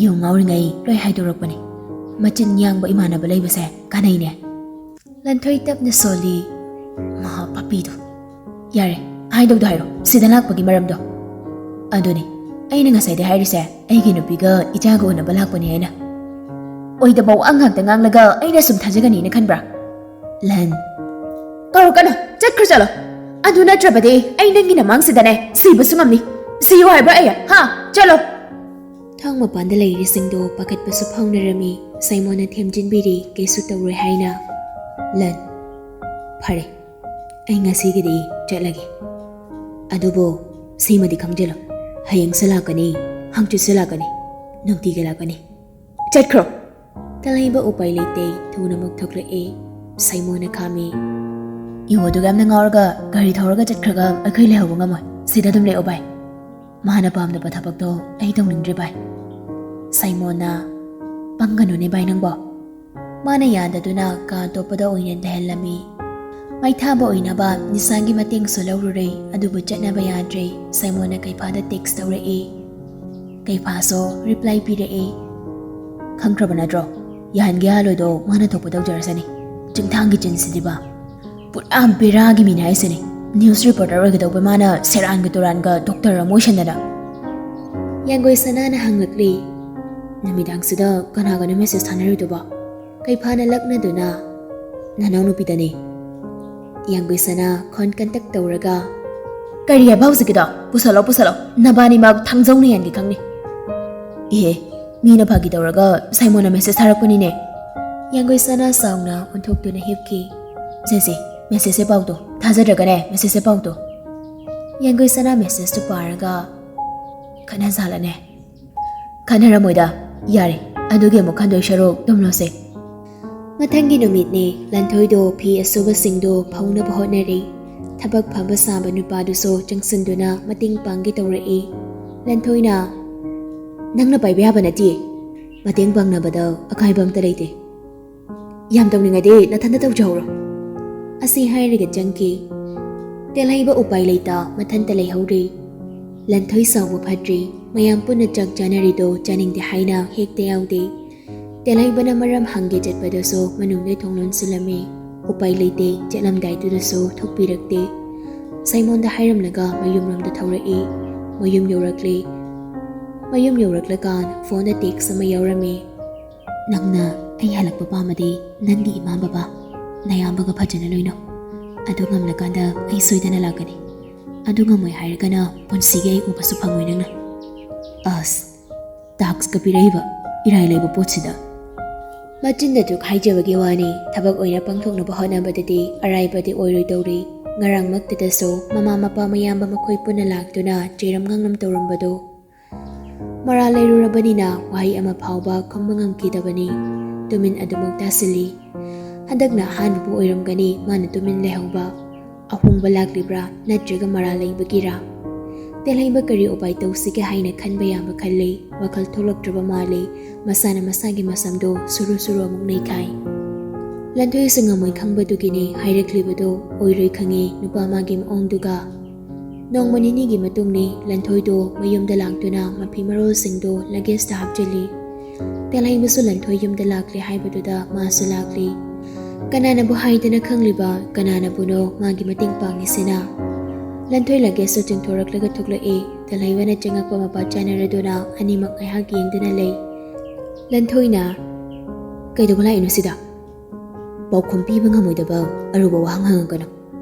ꯌꯨ ꯉꯥꯎꯔꯤꯉꯩ ꯂꯣꯏ ꯍꯥꯏꯗꯣꯔꯛꯄꯅꯦ꯫ ꯃꯆꯤꯟ ꯌꯥꯡꯕ ꯏꯃꯥꯟꯅꯕ ꯂꯩꯕꯁꯦ ꯀꯥꯟꯅꯩꯅꯦ꯫" ꯂꯟꯊꯣꯏ ꯇꯞꯅ ꯁꯣꯜꯂꯤ꯫ "ꯃꯍꯥ ꯄꯥꯄꯤꯗꯣ꯫ ꯌꯥꯔꯦ, ꯍꯥꯏꯗꯧꯗꯣ ꯍꯥꯏꯔꯣ, ꯁꯤꯗ ꯂꯥꯛꯄꯒꯤ ꯃꯔꯝꯗꯣ꯫" "ꯑꯗꯨꯅꯤ ꯑꯩꯅ ꯉꯁꯥꯏꯗꯩ ꯍꯥꯏꯔꯤꯁꯦ, ꯑꯩꯒꯤ ꯅꯨꯄꯤꯒ ꯏꯆꯥꯒ ꯎꯅꯕ ꯂꯥꯛꯄꯅꯦ ꯍꯥꯏꯅ꯫ ꯑꯣꯏꯗꯕ ꯋꯥ ꯉꯥꯛꯇ ꯉꯥꯡꯂꯒ ꯑꯩꯅ ꯁꯨꯝ ꯊꯥꯖꯒꯅꯤꯅ ꯈꯟꯕ꯭ꯔꯥ?" "ꯂꯟ, ꯀꯧꯔꯛꯀꯅꯨ, ꯆꯠꯈ꯭ꯔꯣ ꯆꯠꯂꯣ꯫ ꯑꯗꯨ ꯅꯠꯇ꯭ꯔꯕꯗꯤ ꯑꯩ ꯅꯪꯒꯤ ꯅꯃꯥꯡꯁꯤꯗꯅꯦ ꯁꯤꯕꯁꯨ ꯉꯝꯅꯤ꯫ ꯁꯤꯌꯨ ꯍꯥꯏꯕ꯭ꯔꯣ ꯑꯩ? ꯍꯥ? ꯆꯠꯂꯣ!" ꯊꯣꯡ ꯃꯄꯥꯟꯗ ꯂꯩꯔꯤꯁꯤꯡꯗꯣ ꯄꯥꯈꯠꯄꯁꯨ ꯐꯥꯎꯅꯔꯝꯃꯤ꯫ ꯁꯥꯏꯃꯣꯟꯅ ꯊꯦꯝꯖꯤꯟꯕꯤꯔꯤ, ꯀꯩꯁꯨ ꯇꯧꯔꯣꯏ ꯍꯥꯏꯅ꯫ "ꯂꯟ, ꯐꯔꯦ, ꯑꯩ ꯉꯁꯤꯒꯤꯗꯤ ꯆꯠꯂꯒꯦ꯫ ꯑꯗꯨꯕꯨ ꯁꯤꯃꯗꯤ ꯈꯪꯖꯤꯜꯂꯣ, ꯍꯌꯦꯡꯁꯨ ꯂꯥꯛꯀꯅꯤ, ꯍꯪꯆꯤꯠꯁꯨ ꯂꯥꯛꯀꯅꯤ, ꯅꯨꯡꯇꯤꯒꯤ ꯂꯥꯛꯀꯅꯤ꯫ ꯆꯠꯈ꯭ꯔꯣ!" ꯇꯦꯜꯍꯩꯕ ꯎꯄꯥꯏ ꯂꯩꯇꯦ, ꯊꯨꯅꯃꯛ ꯊꯣꯛꯂꯛꯑꯦ꯫ ꯁꯥꯏꯃꯣꯟꯅ ꯈꯥꯝꯃꯤ꯫ "ꯏꯍꯨ ꯑꯗꯨꯒ ꯌꯥꯝꯅ ꯉꯥꯎꯔꯒ ꯒꯥꯔꯤ ꯊꯧꯔꯒ ꯆꯠꯈ꯭ꯔꯒ ꯑꯩꯈꯣꯏ ꯂꯩꯍꯧꯕ ꯉꯝꯃꯣꯏ꯫ ꯁꯤꯗ ꯑꯗꯨꯝ ꯂꯦꯛꯑꯣ ꯚꯥꯏ꯫ ꯃꯥꯅ ꯄꯥꯝꯗꯕ ꯊꯕꯛꯇꯣ ꯑꯩ ꯇꯧꯅꯤꯡꯗ꯭ꯔꯦ ꯚꯥꯏ꯫" ꯁꯥꯏꯃꯣꯟꯅ, "ꯄꯪꯒꯅꯨꯅꯦ ꯚꯥꯏ ꯅꯪꯕꯣ꯫" ꯃꯥꯅ ꯌꯥꯗꯗꯨꯅ ꯀꯥ ꯑꯇꯣꯞꯄꯗ ꯑꯣꯏꯅ ꯂꯩꯍꯜꯂꯝꯃꯤ꯫ ꯃꯩꯊꯥꯕ ꯑꯣꯏꯅꯕ ꯅꯤꯁꯥꯟꯒꯤ ꯃꯇꯦꯡꯁꯨ ꯂꯧꯔꯨꯔꯦ, ꯑꯗꯨꯕꯨ ꯆꯠꯅꯕ ꯌꯥꯗ꯭ꯔꯦ꯫ ꯁꯥꯏꯃꯣꯟꯅ ꯀꯩꯐꯥꯗ text ꯇꯧꯔꯛꯏ꯫ ꯀꯩꯐꯥꯁꯨ reply ꯄꯤꯔꯛꯏ꯫ "ꯈꯪꯈ꯭ꯔꯕ ꯅꯠꯇ꯭ꯔꯣ? ꯌꯥꯍꯟꯒꯦ ꯌꯥꯍꯜꯂꯣꯏꯗꯣ ꯃꯥꯅ ꯊꯣꯛꯄ ꯇꯧꯖꯔꯁꯅꯤ꯫ ꯆꯤꯡꯊꯥꯡꯒꯤ ꯆꯤꯟꯁꯤꯗꯤꯕ꯫ ꯄꯨꯔꯥ ꯕꯦꯔꯥꯒꯤ ꯃꯤꯅꯦ ꯍꯥꯏꯁꯤꯅꯤ꯫ News reporter ꯑꯣꯏꯒꯗꯧꯕ ꯃꯥꯅ ꯁꯦꯔꯥꯟꯒ ꯇꯨꯔꯥꯟꯒ doctor ꯑꯃ ꯑꯣꯏꯁꯟꯗꯅ꯫" ꯌꯥꯡꯒꯣꯏ ꯁꯅꯥꯅ ꯍꯪꯂꯛꯂꯤ꯫ ꯅꯨꯃꯤꯗꯥꯡꯁꯤꯗ ꯀꯅꯥꯒꯅꯣ ꯃꯦꯁꯦꯖ ꯊꯥꯅꯔꯤꯗꯨꯕꯣ? ꯀꯩꯐꯥꯅ ꯂꯛꯅꯗꯨꯅ, "ꯅꯅꯥꯎꯅꯨꯄꯤꯗꯅꯤ"꯫ ꯌꯥꯡꯒꯣꯏꯁꯅꯥ ꯈꯣꯟ ꯀꯟꯇꯛ ꯇꯧꯔꯒ, "ꯀꯔꯤ ꯍꯥꯏꯕ ꯍꯧꯖꯤꯛꯀꯤꯗꯣ? ꯄꯨꯁꯜꯂꯣ, ꯄꯨꯁꯜꯂꯣ, ꯅꯕꯥꯅꯤꯃꯛ ꯊꯥꯡꯖꯧꯅ ꯌꯥꯟꯒꯦ ꯈꯪꯅꯤ꯫ ꯏꯍꯦ, ꯃꯤꯅ ꯐꯥꯒꯤ ꯇꯧꯔꯒ ꯁꯥꯏꯃꯣꯟꯅ ꯃꯦꯁꯦꯖ ꯊꯥꯔꯛꯄꯅꯤꯅꯦ"꯫ ꯌꯥꯡꯒꯣꯏꯁꯅꯥ ꯁꯥꯎꯅ ꯑꯣꯟꯊꯣꯛꯇꯨꯅ ꯍꯤꯞꯈꯤ꯫ "ꯁꯦ, ꯁꯦ, ꯃꯦꯁꯦꯖꯁꯦ ꯄꯥꯎꯗꯣ, ꯊꯥꯖꯗ꯭ꯔꯒꯅꯦ ꯃꯦꯁꯦꯖꯁꯦ ꯄꯥꯎꯗꯣ"꯫ ꯌꯥꯡꯒꯣꯏꯁꯅꯥ ꯃꯦꯁꯦꯖꯇꯨ ꯄꯥꯔꯒ, "ꯈꯠꯅꯖꯥꯠꯂꯅꯦ"꯫ "ꯈꯟꯅꯔꯝꯃꯣꯏꯗ꯫ ꯌꯥꯔꯦ, ꯑꯗꯨꯒꯤ ꯑꯃꯨꯛ ꯈꯟꯗꯣꯏ ꯁꯔꯨꯛ ꯇꯨꯝꯂꯣꯁꯦ"꯫ ꯃꯊꯪꯒꯤ ꯅꯨꯃꯤꯠꯅꯤ꯫ ꯂꯟꯊꯣꯏꯗꯣ ꯐꯤ ꯑꯁꯨꯕꯁꯤꯡꯗꯣ ꯐꯧꯅꯕ ꯍꯣꯠꯅꯔꯤ꯫ ꯊꯕꯛ ꯐꯕ ꯁꯥꯕ ꯅꯨꯄꯥꯗꯨꯁꯨ ꯆꯪꯁꯤꯟꯗꯨꯅ ꯃꯇꯦꯡ ꯄꯥꯡꯒꯦ ꯇꯧꯔꯛꯏ꯫ ꯂꯟꯊꯣꯏꯅ, "ꯅꯪꯅ ꯄꯥꯏꯕ ꯌꯥꯕ ꯅꯠꯇꯦ꯫ ꯃꯇꯦꯡ ꯄꯥꯡꯅꯕꯗ ꯑꯀꯥꯏꯕ ꯑꯝꯇ ꯂꯩꯇꯦ꯫ ꯌꯥꯝ ꯇꯧꯅꯤꯡꯉꯗꯤ ꯅꯊꯟꯇ ꯇꯧꯖꯍꯧꯔꯣ"꯫ ꯑꯁꯤ ꯍꯥꯏꯔꯒ ꯆꯪꯈꯤ꯫ ꯇꯦꯜꯍꯩꯕ ꯎꯄꯥꯏ ꯂꯩꯇ ꯃꯊꯟꯇ ꯂꯩꯍꯧꯔꯤ꯫ ꯂꯟꯊꯣꯏ ꯁꯥꯎꯕ ꯐꯠꯇ꯭ꯔꯤ꯫ ꯃꯌꯥꯝ ꯄꯨꯟꯅ ꯆꯥꯛ ꯆꯥꯅꯔꯤꯗꯣ ꯆꯥꯅꯤꯡꯗꯦ ꯍꯥꯏꯅ ꯍꯦꯛꯇ ꯌꯥꯎꯗꯦ꯫ ꯇꯦꯜꯍꯩꯕꯅ ꯃꯔꯝ ꯍꯪꯒꯦ ꯆꯠꯄꯗꯁꯨ ꯃꯅꯨꯡꯗ ꯊꯣꯡ ꯂꯣꯟꯁꯤꯜꯂꯝꯃꯤ꯫ ꯎꯄꯥꯏ ꯂꯩꯇꯦ, ꯆꯠꯂꯝꯗꯥꯏꯗꯨꯗꯁꯨ ꯊꯣꯛꯄꯤꯔꯛꯇꯦ꯫ ꯁꯥꯏꯃꯣꯟꯗ ꯍꯥꯏꯔꯝꯂꯒ ꯃꯌꯨꯝꯂꯣꯝꯗ ꯊꯧꯔꯛꯏ꯫ ꯃꯌꯨꯝ ꯌꯧꯔꯛꯂꯦ꯫ ꯃꯌꯨꯝ ꯌꯧꯔꯛꯂꯀꯥꯟ ꯐꯣꯟꯗ ꯇꯦꯛꯁ ꯑꯃ ꯌꯥꯎꯔꯝꯃꯤ꯫ "ꯅꯪꯅ ꯑꯩ ꯍꯜꯂꯛꯄ ꯄꯥꯝꯃꯗꯤ ꯅꯪꯒꯤ ꯏꯃꯥ ꯕꯕꯥ, ꯅꯌꯥꯝꯕꯒ ꯐꯖꯅ ꯂꯣꯏꯅꯧ꯫ ꯑꯗꯨ ꯉꯝꯂꯀꯥꯟꯗ ꯑꯩ ꯁꯣꯏꯗꯅ ꯂꯥꯛꯀꯅꯤ꯫ ꯑꯗꯨ ꯉꯝꯃꯣꯏ ꯍꯥꯏꯔꯒꯅ ꯄꯨꯟꯁꯤꯒꯤ ꯑꯩ ꯎꯕꯁꯨ ꯐꯪꯉꯣꯏ ꯅꯪꯅ"꯫ ꯑꯁ, ꯇꯥꯛꯁꯀ ꯄꯤꯔꯛꯏꯕ ꯏꯔꯥꯏ ꯂꯩꯕ ꯄꯣꯠꯁꯤꯗ꯫ ꯃꯆꯤꯟꯗ ꯗꯨꯛ ꯍꯥꯏꯖꯕꯒꯤ ꯋꯥꯅꯤ, ꯊꯕꯛ ꯑꯣꯏꯅ ꯄꯥꯡꯊꯣꯛꯅꯕ ꯍꯣꯠꯅꯕꯗꯗꯤ ꯑꯔꯥꯏꯕꯗꯤ ꯑꯣꯏꯔꯣꯏꯗꯧꯔꯤ꯫ ꯉꯔꯥꯡꯃꯛꯇꯗꯁꯨ ꯃꯃꯥ ꯃꯄꯥ ꯃꯌꯥꯝꯕ ꯃꯈꯣꯏ ꯄꯨꯟꯅ ꯂꯥꯛꯇꯨꯅ ꯆꯩꯔꯝ ꯉꯥꯡꯂꯝ ꯇꯧꯔꯝꯕꯗꯣ꯫ ꯃꯔꯥꯜ ꯂꯩꯔꯨꯔꯕꯅꯤꯅ ꯋꯥꯍꯩ ꯑꯃ ꯐꯥꯎꯕ ꯈꯨꯝꯕ ꯉꯝꯈꯤꯗꯕꯅꯤ꯫ ꯇꯨꯃꯤꯟ ꯑꯗꯨꯃꯛ ꯇꯥꯁꯤꯜꯂꯤ꯫ ꯍꯟꯗꯛꯅ ꯑꯍꯥꯟꯕꯕꯨ ꯑꯣꯏꯔꯝꯒꯅꯤ ꯃꯥꯅ ꯇꯨꯃꯤꯟ ꯂꯩꯍꯧꯕ꯫ ꯑꯍꯣꯡꯕ ꯂꯥꯛꯂꯤꯕ꯭ꯔꯥ ꯅꯠꯇ꯭ꯔꯒ ꯃꯔꯥꯜ ꯂꯩꯕꯒꯤꯔꯥ? ꯇꯦꯜꯍꯩꯕ ꯀꯔꯤ ꯎꯄꯥꯏ ꯇꯧꯁꯤꯒꯦ ꯍꯥꯏꯅ ꯈꯟꯕ ꯌꯥꯕ ꯈꯜꯂꯤ꯫ ꯋꯥꯈꯜ ꯊꯣꯛꯂꯛꯇ꯭ꯔꯕ ꯃꯥꯜꯂꯤ꯫ ꯃꯁꯥꯅ ꯃꯁꯥꯒꯤ ꯃꯁꯝꯗꯣ ꯁꯨꯔꯨ ꯁꯨꯔꯨ ꯑꯃꯨꯛ ꯅꯩꯈꯥꯏ꯫ ꯂꯟꯊꯣꯏꯁꯨ ꯉꯝꯃꯣꯏ ꯈꯪꯕꯗꯨꯒꯤꯅꯤ ꯍꯥꯏꯔꯛꯂꯤꯕꯗꯣ꯫ ꯑꯣꯏꯔꯣꯏ ꯈꯪꯉꯤ ꯅꯨꯄꯥ ꯃꯥꯒꯤ ꯃꯑꯣꯡꯗꯨꯒ꯫ ꯅꯣꯡꯃ ꯅꯤꯅꯤꯒꯤ ꯃꯇꯨꯡꯅꯤ꯫ ꯂꯟꯊꯣꯏꯗꯣ ꯃꯌꯨꯝꯗ ꯂꯥꯛꯇꯨꯅ ꯃꯐꯤ ꯃꯔꯣꯜꯁꯤꯡꯗꯣ ꯂꯒꯦꯖꯇ ꯍꯥꯞꯆꯤꯜꯂꯤ꯫ ꯇꯦꯜꯍꯩꯕꯁꯨ ꯂꯟꯊꯣꯏ ꯌꯨꯝꯗ ꯂꯥꯛꯂꯦ ꯍꯥꯏꯕꯗꯨꯗ ꯃꯥꯁꯨ ꯂꯥꯛꯂꯤ꯫ ꯀꯅꯥꯅꯕꯨ ꯍꯥꯏꯗꯅ ꯈꯪꯂꯤꯕ, ꯀꯅꯥꯅꯕꯨꯅꯣ ꯃꯥꯒꯤ ꯃꯇꯦꯡ ꯄꯥꯡꯉꯤꯁꯤꯅ? ꯂꯟꯊꯣꯏ ꯂꯒꯦꯖꯇꯨ ꯆꯤꯡꯊꯣꯔꯛꯂꯒ ꯊꯣꯛꯂꯛꯏ꯫ ꯇꯦꯜꯍꯩꯕꯅ ꯆꯪꯉꯛꯄ ꯃꯄꯥ ꯆꯥꯅꯔꯗꯨꯅ ꯑꯅꯤꯃꯛ ꯉꯥꯏꯍꯥꯛ ꯌꯦꯡꯗꯨꯅ ꯂꯩ꯫ ꯂꯟꯊꯣꯏꯅ, "ꯀꯩꯗꯧꯕ ꯂꯥꯛꯏꯅꯣ ꯁꯤꯗ? ꯄꯥꯎꯈꯨꯝ ꯄꯤꯕ ꯉꯝꯃꯣꯏꯗꯕ ꯑꯔꯨꯕ ꯋꯥꯍꯪ ꯍꯪꯉꯛꯀꯅꯨ꯫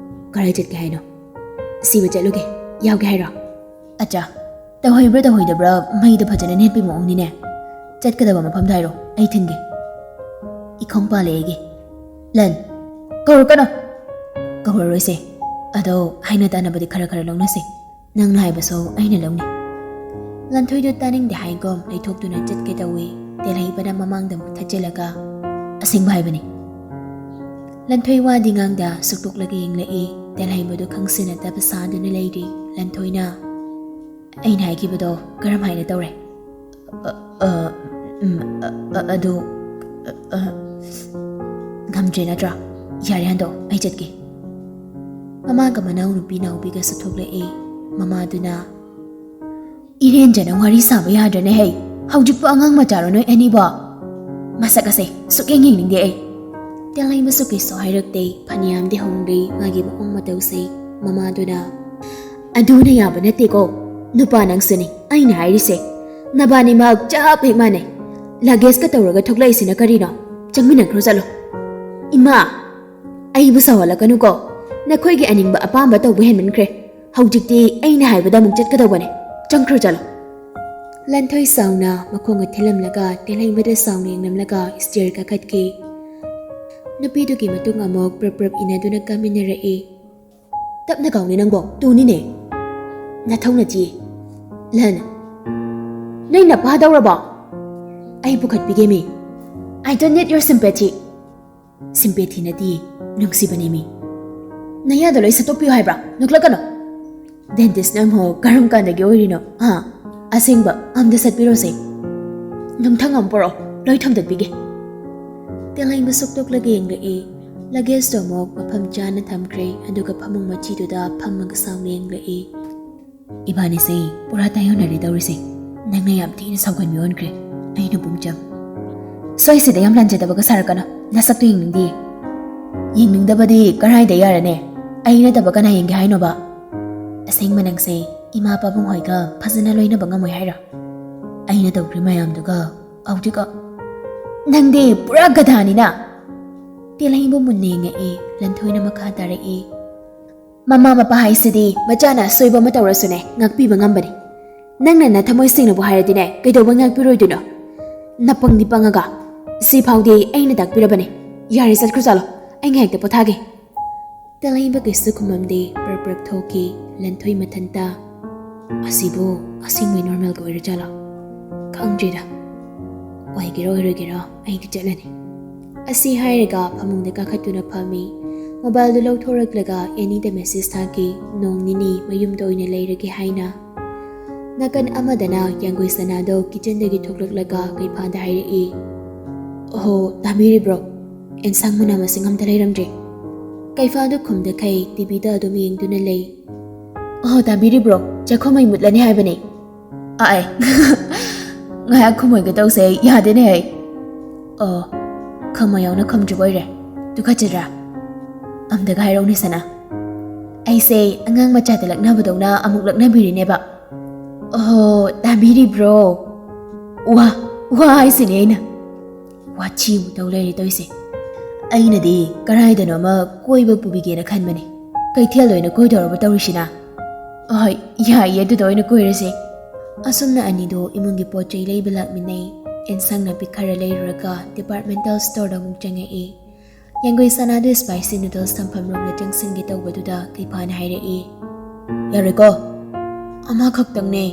ꯀꯔꯥꯏ ꯆꯠꯀꯦ ꯍꯥꯏꯅꯣ? ꯁꯤꯕ ꯆꯠꯂꯨꯒꯦ꯫ ꯌꯥꯎꯒꯦ ꯍꯥꯏꯔꯣ?" "ꯑꯠꯆꯥ, ꯇꯧꯍꯩꯕ꯭ꯔꯥ ꯇꯧꯍꯩꯗꯕ꯭ꯔꯥ ꯃꯩꯗ ꯐꯖꯅ ꯅꯦꯠꯄꯤ ꯃꯑꯣꯡꯅꯤꯅꯦ꯫ ꯆꯠꯀꯗꯕ ꯃꯐꯝꯗ ꯍꯥꯏꯔꯣ, ꯑꯩ ꯊꯤꯟꯒꯦ꯫ ꯏꯈꯣꯡ ꯄꯥꯜꯂꯦ ꯑꯩꯒꯤ꯫ ꯂꯟ, ꯀꯧꯔꯛꯀꯅꯨ!" "ꯀꯧꯔꯔꯣꯏꯁꯦ꯫ ꯑꯗꯣ ꯍꯥꯏꯅ ꯇꯥꯅꯕꯗꯤ ꯈꯔ ꯈꯔ ꯂꯧꯅꯁꯦ꯫ ꯅꯪꯅ ꯍꯥꯏꯕꯁꯨ ꯑꯩꯅ ꯂꯧꯅꯤ꯫" ꯂꯟꯊꯣꯏꯗꯨ ꯇꯥꯅꯤꯡꯗꯦ ꯍꯥꯏꯒꯨꯝ ꯂꯩꯊꯣꯛꯇꯨꯅ ꯆꯠꯀꯦ ꯇꯧꯏ꯫ ꯇꯦꯜꯍꯩꯕꯅ ꯃꯃꯥꯡꯗ ꯑꯃꯨꯛ ꯊꯠꯆꯤꯜꯂꯒ, "ꯑꯁꯦꯡꯕ ꯍꯥꯏꯕꯅꯤ꯫" ꯂꯟꯊꯣꯏ ꯋꯥꯗꯤ ꯉꯥꯡꯗ ꯁꯨꯛꯇꯣꯛꯂꯒ ꯌꯦꯡꯂꯛꯏ꯫ ꯇꯦꯜꯍꯩꯕꯗꯨ ꯈꯪꯁꯤꯟꯅꯗꯕ ꯁꯥꯗꯨꯅ ꯂꯩꯔꯤ꯫ ꯂꯟꯊꯣꯏꯅ, "ꯑꯩꯅ ꯍꯥꯏꯈꯤꯕꯗꯣ ꯀꯔꯝ ꯍꯥꯏꯅ ꯇꯧꯔꯦ?" "ꯑ, ꯑ, ꯎꯝ, ꯑ, ꯑ, ꯑꯗꯨ, ꯑ, ꯑ, ꯉꯝꯗ꯭ꯔꯦ ꯅꯠꯇ꯭ꯔꯥ? ꯌꯥꯔꯦ, ꯍꯟꯗꯣꯛ, ꯑꯩ ꯆꯠꯀꯦ꯫" ꯃꯃꯥꯒ ꯃꯅꯥꯎꯅꯨꯄꯤ ꯅꯥꯎꯕꯤꯒꯁꯨ ꯊꯣꯛꯂꯛꯏ꯫ ꯃꯃꯥꯗꯨꯅ, "ꯏꯔꯦꯟꯖꯅ ꯋꯥꯔꯤ ꯁꯥꯕ ꯌꯥꯗ꯭ꯔꯅꯦ ꯍꯩ? ꯍꯧꯖꯤꯛꯄꯨ ꯑꯉꯥꯡ ꯃꯆꯥꯔꯣ ꯅꯣꯏ ꯑꯅꯤꯕꯣ? ꯃꯁꯛ ꯑꯁꯦ ꯁꯨꯛꯌꯦꯡ ꯌꯦꯡꯅꯤꯡꯗꯦ ꯑꯩ꯫" ꯇꯦꯜꯍꯩꯕꯁꯨ ꯀꯩꯁꯨ ꯍꯥꯏꯔꯛꯇꯦ꯫ ꯐꯅꯌꯥꯝꯗꯤ ꯍꯣꯡꯂꯤ ꯃꯥꯒꯤ ꯃꯑꯣꯡ ꯃꯇꯧꯁꯦ꯫ ꯃꯃꯥꯗꯨꯅ, "ꯑꯗꯨꯅ ꯌꯥꯕ ꯅꯠꯇꯦꯀꯣ꯫ ꯅꯨꯄꯥ ꯅꯪꯁꯨꯅꯤ ꯑꯩꯅ ꯍꯥꯏꯔꯤꯁꯦ꯫ ꯅꯕꯥꯅꯤꯃꯛ ꯆꯞ ꯍꯦꯛ ꯃꯥꯟꯅꯩ꯫ ꯂꯒꯦꯖꯀ ꯇꯧꯔꯒ ꯊꯣꯛꯂꯛꯏꯁꯤꯅ ꯀꯔꯤꯅꯣ? ꯆꯪꯃꯤꯟꯅꯈ꯭ꯔꯣ ꯆꯠꯂꯣ꯫" "ꯏꯃꯥ, ꯑꯩꯕꯨ ꯁꯥꯎꯍꯜꯂꯛꯀꯅꯨꯀꯣ꯫ ꯅꯈꯣꯏꯒꯤ ꯑꯅꯤꯡꯕ ꯑꯄꯥꯝꯕ ꯇꯧꯕ ꯍꯦꯟꯃꯟꯈ꯭ꯔꯦ꯫ ꯍꯧꯖꯤꯛꯇꯤ ꯑꯩꯅ ꯍꯥꯏꯕꯗ ꯑꯃꯨꯛ ꯆꯠꯀꯗꯧꯕꯅꯦ꯫ ꯆꯪꯈ꯭ꯔꯣ ꯆꯠꯂꯣ꯫" ꯂꯟꯊꯣꯏ ꯁꯥꯎꯅ ꯃꯈꯣꯡꯒ ꯊꯤꯜꯂꯝꯂꯒ ꯇꯦꯜꯍꯩꯕꯗ ꯁꯥꯎꯅ ꯌꯦꯡꯂꯝꯂꯒ ꯁ꯭ꯇꯦꯌꯔ ꯀꯥꯈꯠꯈꯤ꯫ ꯅꯨꯄꯤꯗꯨꯒꯤ ꯃꯇꯨꯡ ꯑꯃꯨꯛ ꯄ꯭ꯔꯞ ꯄ꯭ꯔꯞ ꯏꯟꯅꯗꯨꯅ ꯀꯥꯃꯤꯟꯅꯔꯛꯏ꯫ "ꯇꯞꯅ ꯀꯥꯎꯅꯦ ꯅꯪꯕꯣ, ꯇꯨꯅꯤꯅꯦ꯫ ꯅꯊꯧꯅ ꯆꯤ꯫ ꯂꯟ, ꯅꯣꯏ ꯅꯄꯥꯗꯧꯔꯕꯣ? ꯑꯩ ꯄꯨꯈꯠꯄꯤꯒꯦ ꯃꯤ꯫ I don't need your sympathy꯫" "Sympathy ꯅꯠꯇꯦ, ꯅꯨꯡꯁꯤꯕꯅꯦ ꯃꯤ꯫ ꯅꯌꯥꯗꯣ ꯂꯣꯏ ꯁꯠꯇꯣꯛꯄꯤꯌꯨ ꯍꯥꯏꯕ꯭ꯔꯥ? ꯅꯣꯛꯂꯛꯀꯅꯣ꯫" "ꯗꯦꯟꯇꯤꯁꯅ ꯑꯃꯨꯛ ꯀꯔꯝ ꯀꯥꯟꯗꯒꯤ ꯑꯣꯏꯔꯤꯅꯣ? ꯍꯥ? ꯑꯁꯦꯡꯕ ꯑꯝꯇ ꯁꯠꯄꯤꯔꯣꯁꯦ꯫ ꯅꯨꯡꯊꯪ ꯑꯃ ꯄꯨꯔꯛꯑꯣ, ꯂꯣꯏ ꯊꯣꯝꯗꯠꯄꯤꯒꯦ꯫" ꯇꯦꯜꯍꯩꯕ ꯁꯨꯛꯇꯣꯛꯂꯒ ꯌꯦꯡꯂꯛꯏ꯫ ꯂꯒꯦꯖꯇꯣ ꯑꯃꯨꯛ ꯃꯐꯝ ꯆꯥꯅ ꯊꯝꯈ꯭ꯔꯦ, ꯑꯗꯨꯒ ꯐꯃꯨꯡ ꯃꯆꯤꯗꯨꯗ ꯐꯝꯃꯒ ꯁꯥꯎꯅ ꯌꯦꯡꯂꯛꯏ꯫ "ꯏꯕꯥꯅꯤꯁꯦ ꯄꯨꯔꯥ ꯇꯥꯏꯌꯣꯟꯅꯔꯦ ꯇꯧꯔꯤꯁꯦ꯫ ꯅꯪꯅ ꯌꯥꯝ ꯊꯤꯅ ꯁꯥꯎꯒꯟꯕꯤ ꯑꯣꯟꯈ꯭ꯔꯦ, ꯑꯩꯅ ꯄꯨꯡꯆꯝ꯫ ꯁ꯭ꯋꯥꯏꯁꯤꯗ ꯌꯥꯝ ꯂꯥꯟꯖꯗꯕꯒ ꯁꯥꯔꯛꯀꯅꯨ, ꯅꯁꯛꯇꯣ ꯌꯦꯡꯅꯤꯡꯗꯦ꯫" "ꯌꯦꯡꯅꯤꯡꯗꯕꯗꯤ ꯀꯔꯥꯏꯗ ꯌꯥꯔꯅꯦ? ꯑꯩ ꯅꯠꯇꯕ ꯀꯅꯥ ꯌꯦꯡꯒꯦ ꯍꯥꯏꯅꯣꯕ? ꯑꯁꯦꯡꯕ ꯅꯪꯁꯦ ꯏꯃꯥ ꯄꯥꯕꯨꯡ ꯍꯣꯏꯒ ꯐꯖꯅ ꯂꯣꯏꯅꯕ ꯉꯝꯃꯣꯏ ꯍꯥꯏꯔꯣ? ꯑꯩꯅ ꯇꯧꯈ꯭ꯔꯤ ꯃꯌꯥꯝꯗꯨꯒ ꯍꯧꯖꯤꯛ ꯅꯪꯗꯤ ꯄꯨꯔꯥ ꯒꯙꯥꯅꯤꯅ꯫ ꯇꯦꯂꯩꯕ ꯃꯨꯟꯅ ꯌꯦꯡꯉꯛꯏ꯫ ꯂꯟꯊꯣꯏꯅ ꯃꯈꯥ ꯇꯥꯔꯛꯏ, "ꯃꯃꯥ ꯃꯄꯥ ꯍꯥꯏꯁꯤꯗꯤ ꯃꯆꯥꯅ ꯑꯁꯣꯏꯕ ꯑꯃ ꯇꯧꯔꯁꯨꯅꯦ, ꯉꯥꯛꯄꯤꯕ ꯉꯝꯕꯅꯤ꯫ ꯅꯪꯅ ꯅꯊꯃꯣꯏ ꯁꯦꯡꯅꯕꯨ ꯍꯥꯏꯔꯗꯤꯅꯦ, ꯀꯩꯗꯧꯕꯩ ꯉꯥꯛꯄꯤꯔꯣꯏꯗꯣꯏꯅꯣ? ꯅꯄꯪꯗꯤ ꯄꯪꯉꯒ꯫ ꯁꯤꯐꯥꯎꯗꯤ ꯑꯩꯅ ꯇꯥꯛꯄꯤꯔꯕꯅꯦ꯫ ꯌꯥꯔꯦ, ꯆꯠꯈ꯭ꯔꯣ ꯆꯠꯂꯣ꯫ ꯑꯩ ꯉꯥꯏꯍꯥꯛꯇ ꯄꯣꯊꯥꯒꯦ꯫" ꯇꯦꯂꯩꯕ ꯀꯩꯁꯨ ꯈꯨꯝꯃꯝꯗꯦ꯫ ꯄ꯭ꯔꯞ ꯄ꯭ꯔꯞ ꯊꯣꯛꯈꯤ꯫ ꯂꯟꯊꯣꯏ ꯃꯊꯟꯇ, "ꯑꯁꯤꯕꯨ ꯑꯁꯦꯡꯕꯩ ꯅꯣꯔꯃꯦꯜꯒ ꯑꯣꯏꯔꯖꯥꯠꯂꯣ? ꯈꯪꯗ꯭ꯔꯤꯗ꯫ ꯑꯣꯏꯒꯦꯔꯥ ꯑꯣꯏꯔꯣꯏꯒꯦꯔꯥ, ꯑꯩꯗꯤ ꯆꯠꯂꯅꯤ꯫" ꯑꯁꯤ ꯍꯥꯏꯔꯒ ꯐꯃꯨꯡꯗ ꯀꯥꯈꯠꯇꯨꯅ ꯐꯝꯃꯤ꯫ ꯃꯣꯕꯥꯏꯜꯗꯨ ꯂꯧꯊꯣꯔꯛꯂꯒ ꯑꯦꯅꯤꯗ ꯃꯦꯁꯦꯖ ꯊꯥꯈꯤ, "ꯅꯣꯡ ꯅꯤꯅꯤ ꯃꯌꯨꯝꯗ ꯑꯣꯏꯅ ꯂꯩꯔꯒꯦ" ꯍꯥꯏꯅ꯫ ꯅꯥꯀꯟ ꯑꯃꯗꯅ ꯌꯥꯡꯒꯣꯏ ꯁꯅꯥꯗꯣ ꯀꯤꯆꯟꯗꯒꯤ ꯊꯣꯛꯂꯛꯂꯒ ꯀꯩꯐꯥꯗ ꯍꯥꯏꯔꯛꯏ, "ꯑꯣꯍꯣ, ꯇꯥꯕꯤꯔꯤꯕ꯭ꯔꯣ? ꯑꯦꯟꯁꯥꯡ ꯃꯅꯥ ꯃꯁꯤꯡ ꯑꯝꯇ ꯂꯩꯔꯝꯗ꯭ꯔꯦ꯫" ꯀꯩꯐꯥꯗꯨ ꯈꯨꯝꯗꯈꯩ ꯇꯤꯚꯤꯗ ꯑꯗꯨꯝ ꯌꯦꯡꯗꯨꯅ ꯂꯩ꯫ "ꯑꯣꯍꯣ, ꯇꯥꯕꯤꯔꯤꯕ꯭ꯔꯣ? ꯆꯥꯛꯈꯨꯝ ꯃꯩ ꯃꯨꯠꯂꯅꯤ ꯍꯥꯏꯕꯅꯦ꯫" "ꯑꯥꯏ, ꯉꯥꯏꯍꯥꯛ ꯈꯨꯝꯃꯣꯏꯒꯦ ꯇꯧꯁꯦ, ꯌꯥꯗꯦꯅꯦ ꯑꯩ꯫" "ꯑꯣ, ꯈꯪꯃ ꯌꯥꯎꯅ ꯈꯨꯝꯗ꯭ꯔꯤꯕ ꯑꯣꯏꯔꯦ꯫ ꯇꯨꯀꯠꯆꯗ꯭ꯔꯥ? ꯑꯝꯇꯒ ꯍꯥꯏꯔꯛꯎꯅꯦ ꯁꯅꯥ꯫ ꯑꯩꯁꯦ ꯑꯉꯥꯡ ꯃꯆꯥꯗ ꯂꯛꯅꯕꯗꯧꯅ ꯑꯃꯨꯛ ꯂꯛꯅꯕꯤꯔꯤꯅꯦꯕ꯫" "ꯑꯣꯍꯣ, ꯇꯥꯕꯤꯔꯤꯕ꯭ꯔꯣ? ꯋꯥ, ꯋꯥ ꯍꯥꯏꯁꯤꯅꯦ ꯑꯩꯅ꯫ ꯋꯥꯊꯤ ꯑꯃꯨꯛ ꯇꯧ ꯂꯩꯔꯦ ꯇꯧꯔꯤꯁꯦ꯫ ꯑꯩꯅꯗꯤ ꯀꯔꯥꯏꯗꯅꯣ ꯑꯃ ꯀꯣꯏꯕ ꯄꯨꯕꯤꯒꯦꯅ ꯈꯟꯕꯅꯦ꯫ ꯀꯩꯊꯦꯜꯗ ꯑꯣꯏꯅ ꯀꯣꯏꯗꯧꯔꯕ ꯇꯧꯔꯤꯁꯤꯅ꯫ ꯑꯍꯣꯏ, ꯌꯥꯏꯌꯦ, ꯑꯗꯨꯗ ꯑꯣꯏꯅ ꯀꯣꯏꯔꯁꯦ꯫" ꯑꯁꯨꯝꯅ ꯑꯅꯤꯗꯣ ꯏꯃꯨꯡꯒꯤ ꯄꯣꯠ ꯆꯩ ꯂꯩꯕ ꯂꯥꯛꯃꯤꯟꯅꯩ꯫ ꯑꯦꯟꯁꯥꯡ ꯅꯥꯄꯤ ꯈꯔ ꯂꯩꯔꯨꯔꯒ ꯗꯤꯄꯥꯔꯠꯃꯦꯟꯇꯦꯜ ꯁ꯭ꯇꯣꯔꯗ ꯑꯃꯨꯛ ꯆꯪꯉꯛꯏ꯫ ꯌꯥꯡꯒꯣꯏ ꯁꯅꯥꯗꯨ ꯁ꯭ꯄꯥꯏꯁꯤ ꯅꯨꯗꯜꯁ ꯊꯝꯐꯝ ꯔꯣꯝꯗ ꯆꯪꯁꯤꯟꯒꯦ ꯇꯧꯕꯗꯨꯗ ꯀꯩꯐꯥꯅ ꯍꯥꯏꯔꯛꯏ, "ꯌꯥꯔꯣꯏꯀꯣ, ꯑꯃꯈꯛꯇꯪꯅꯦ,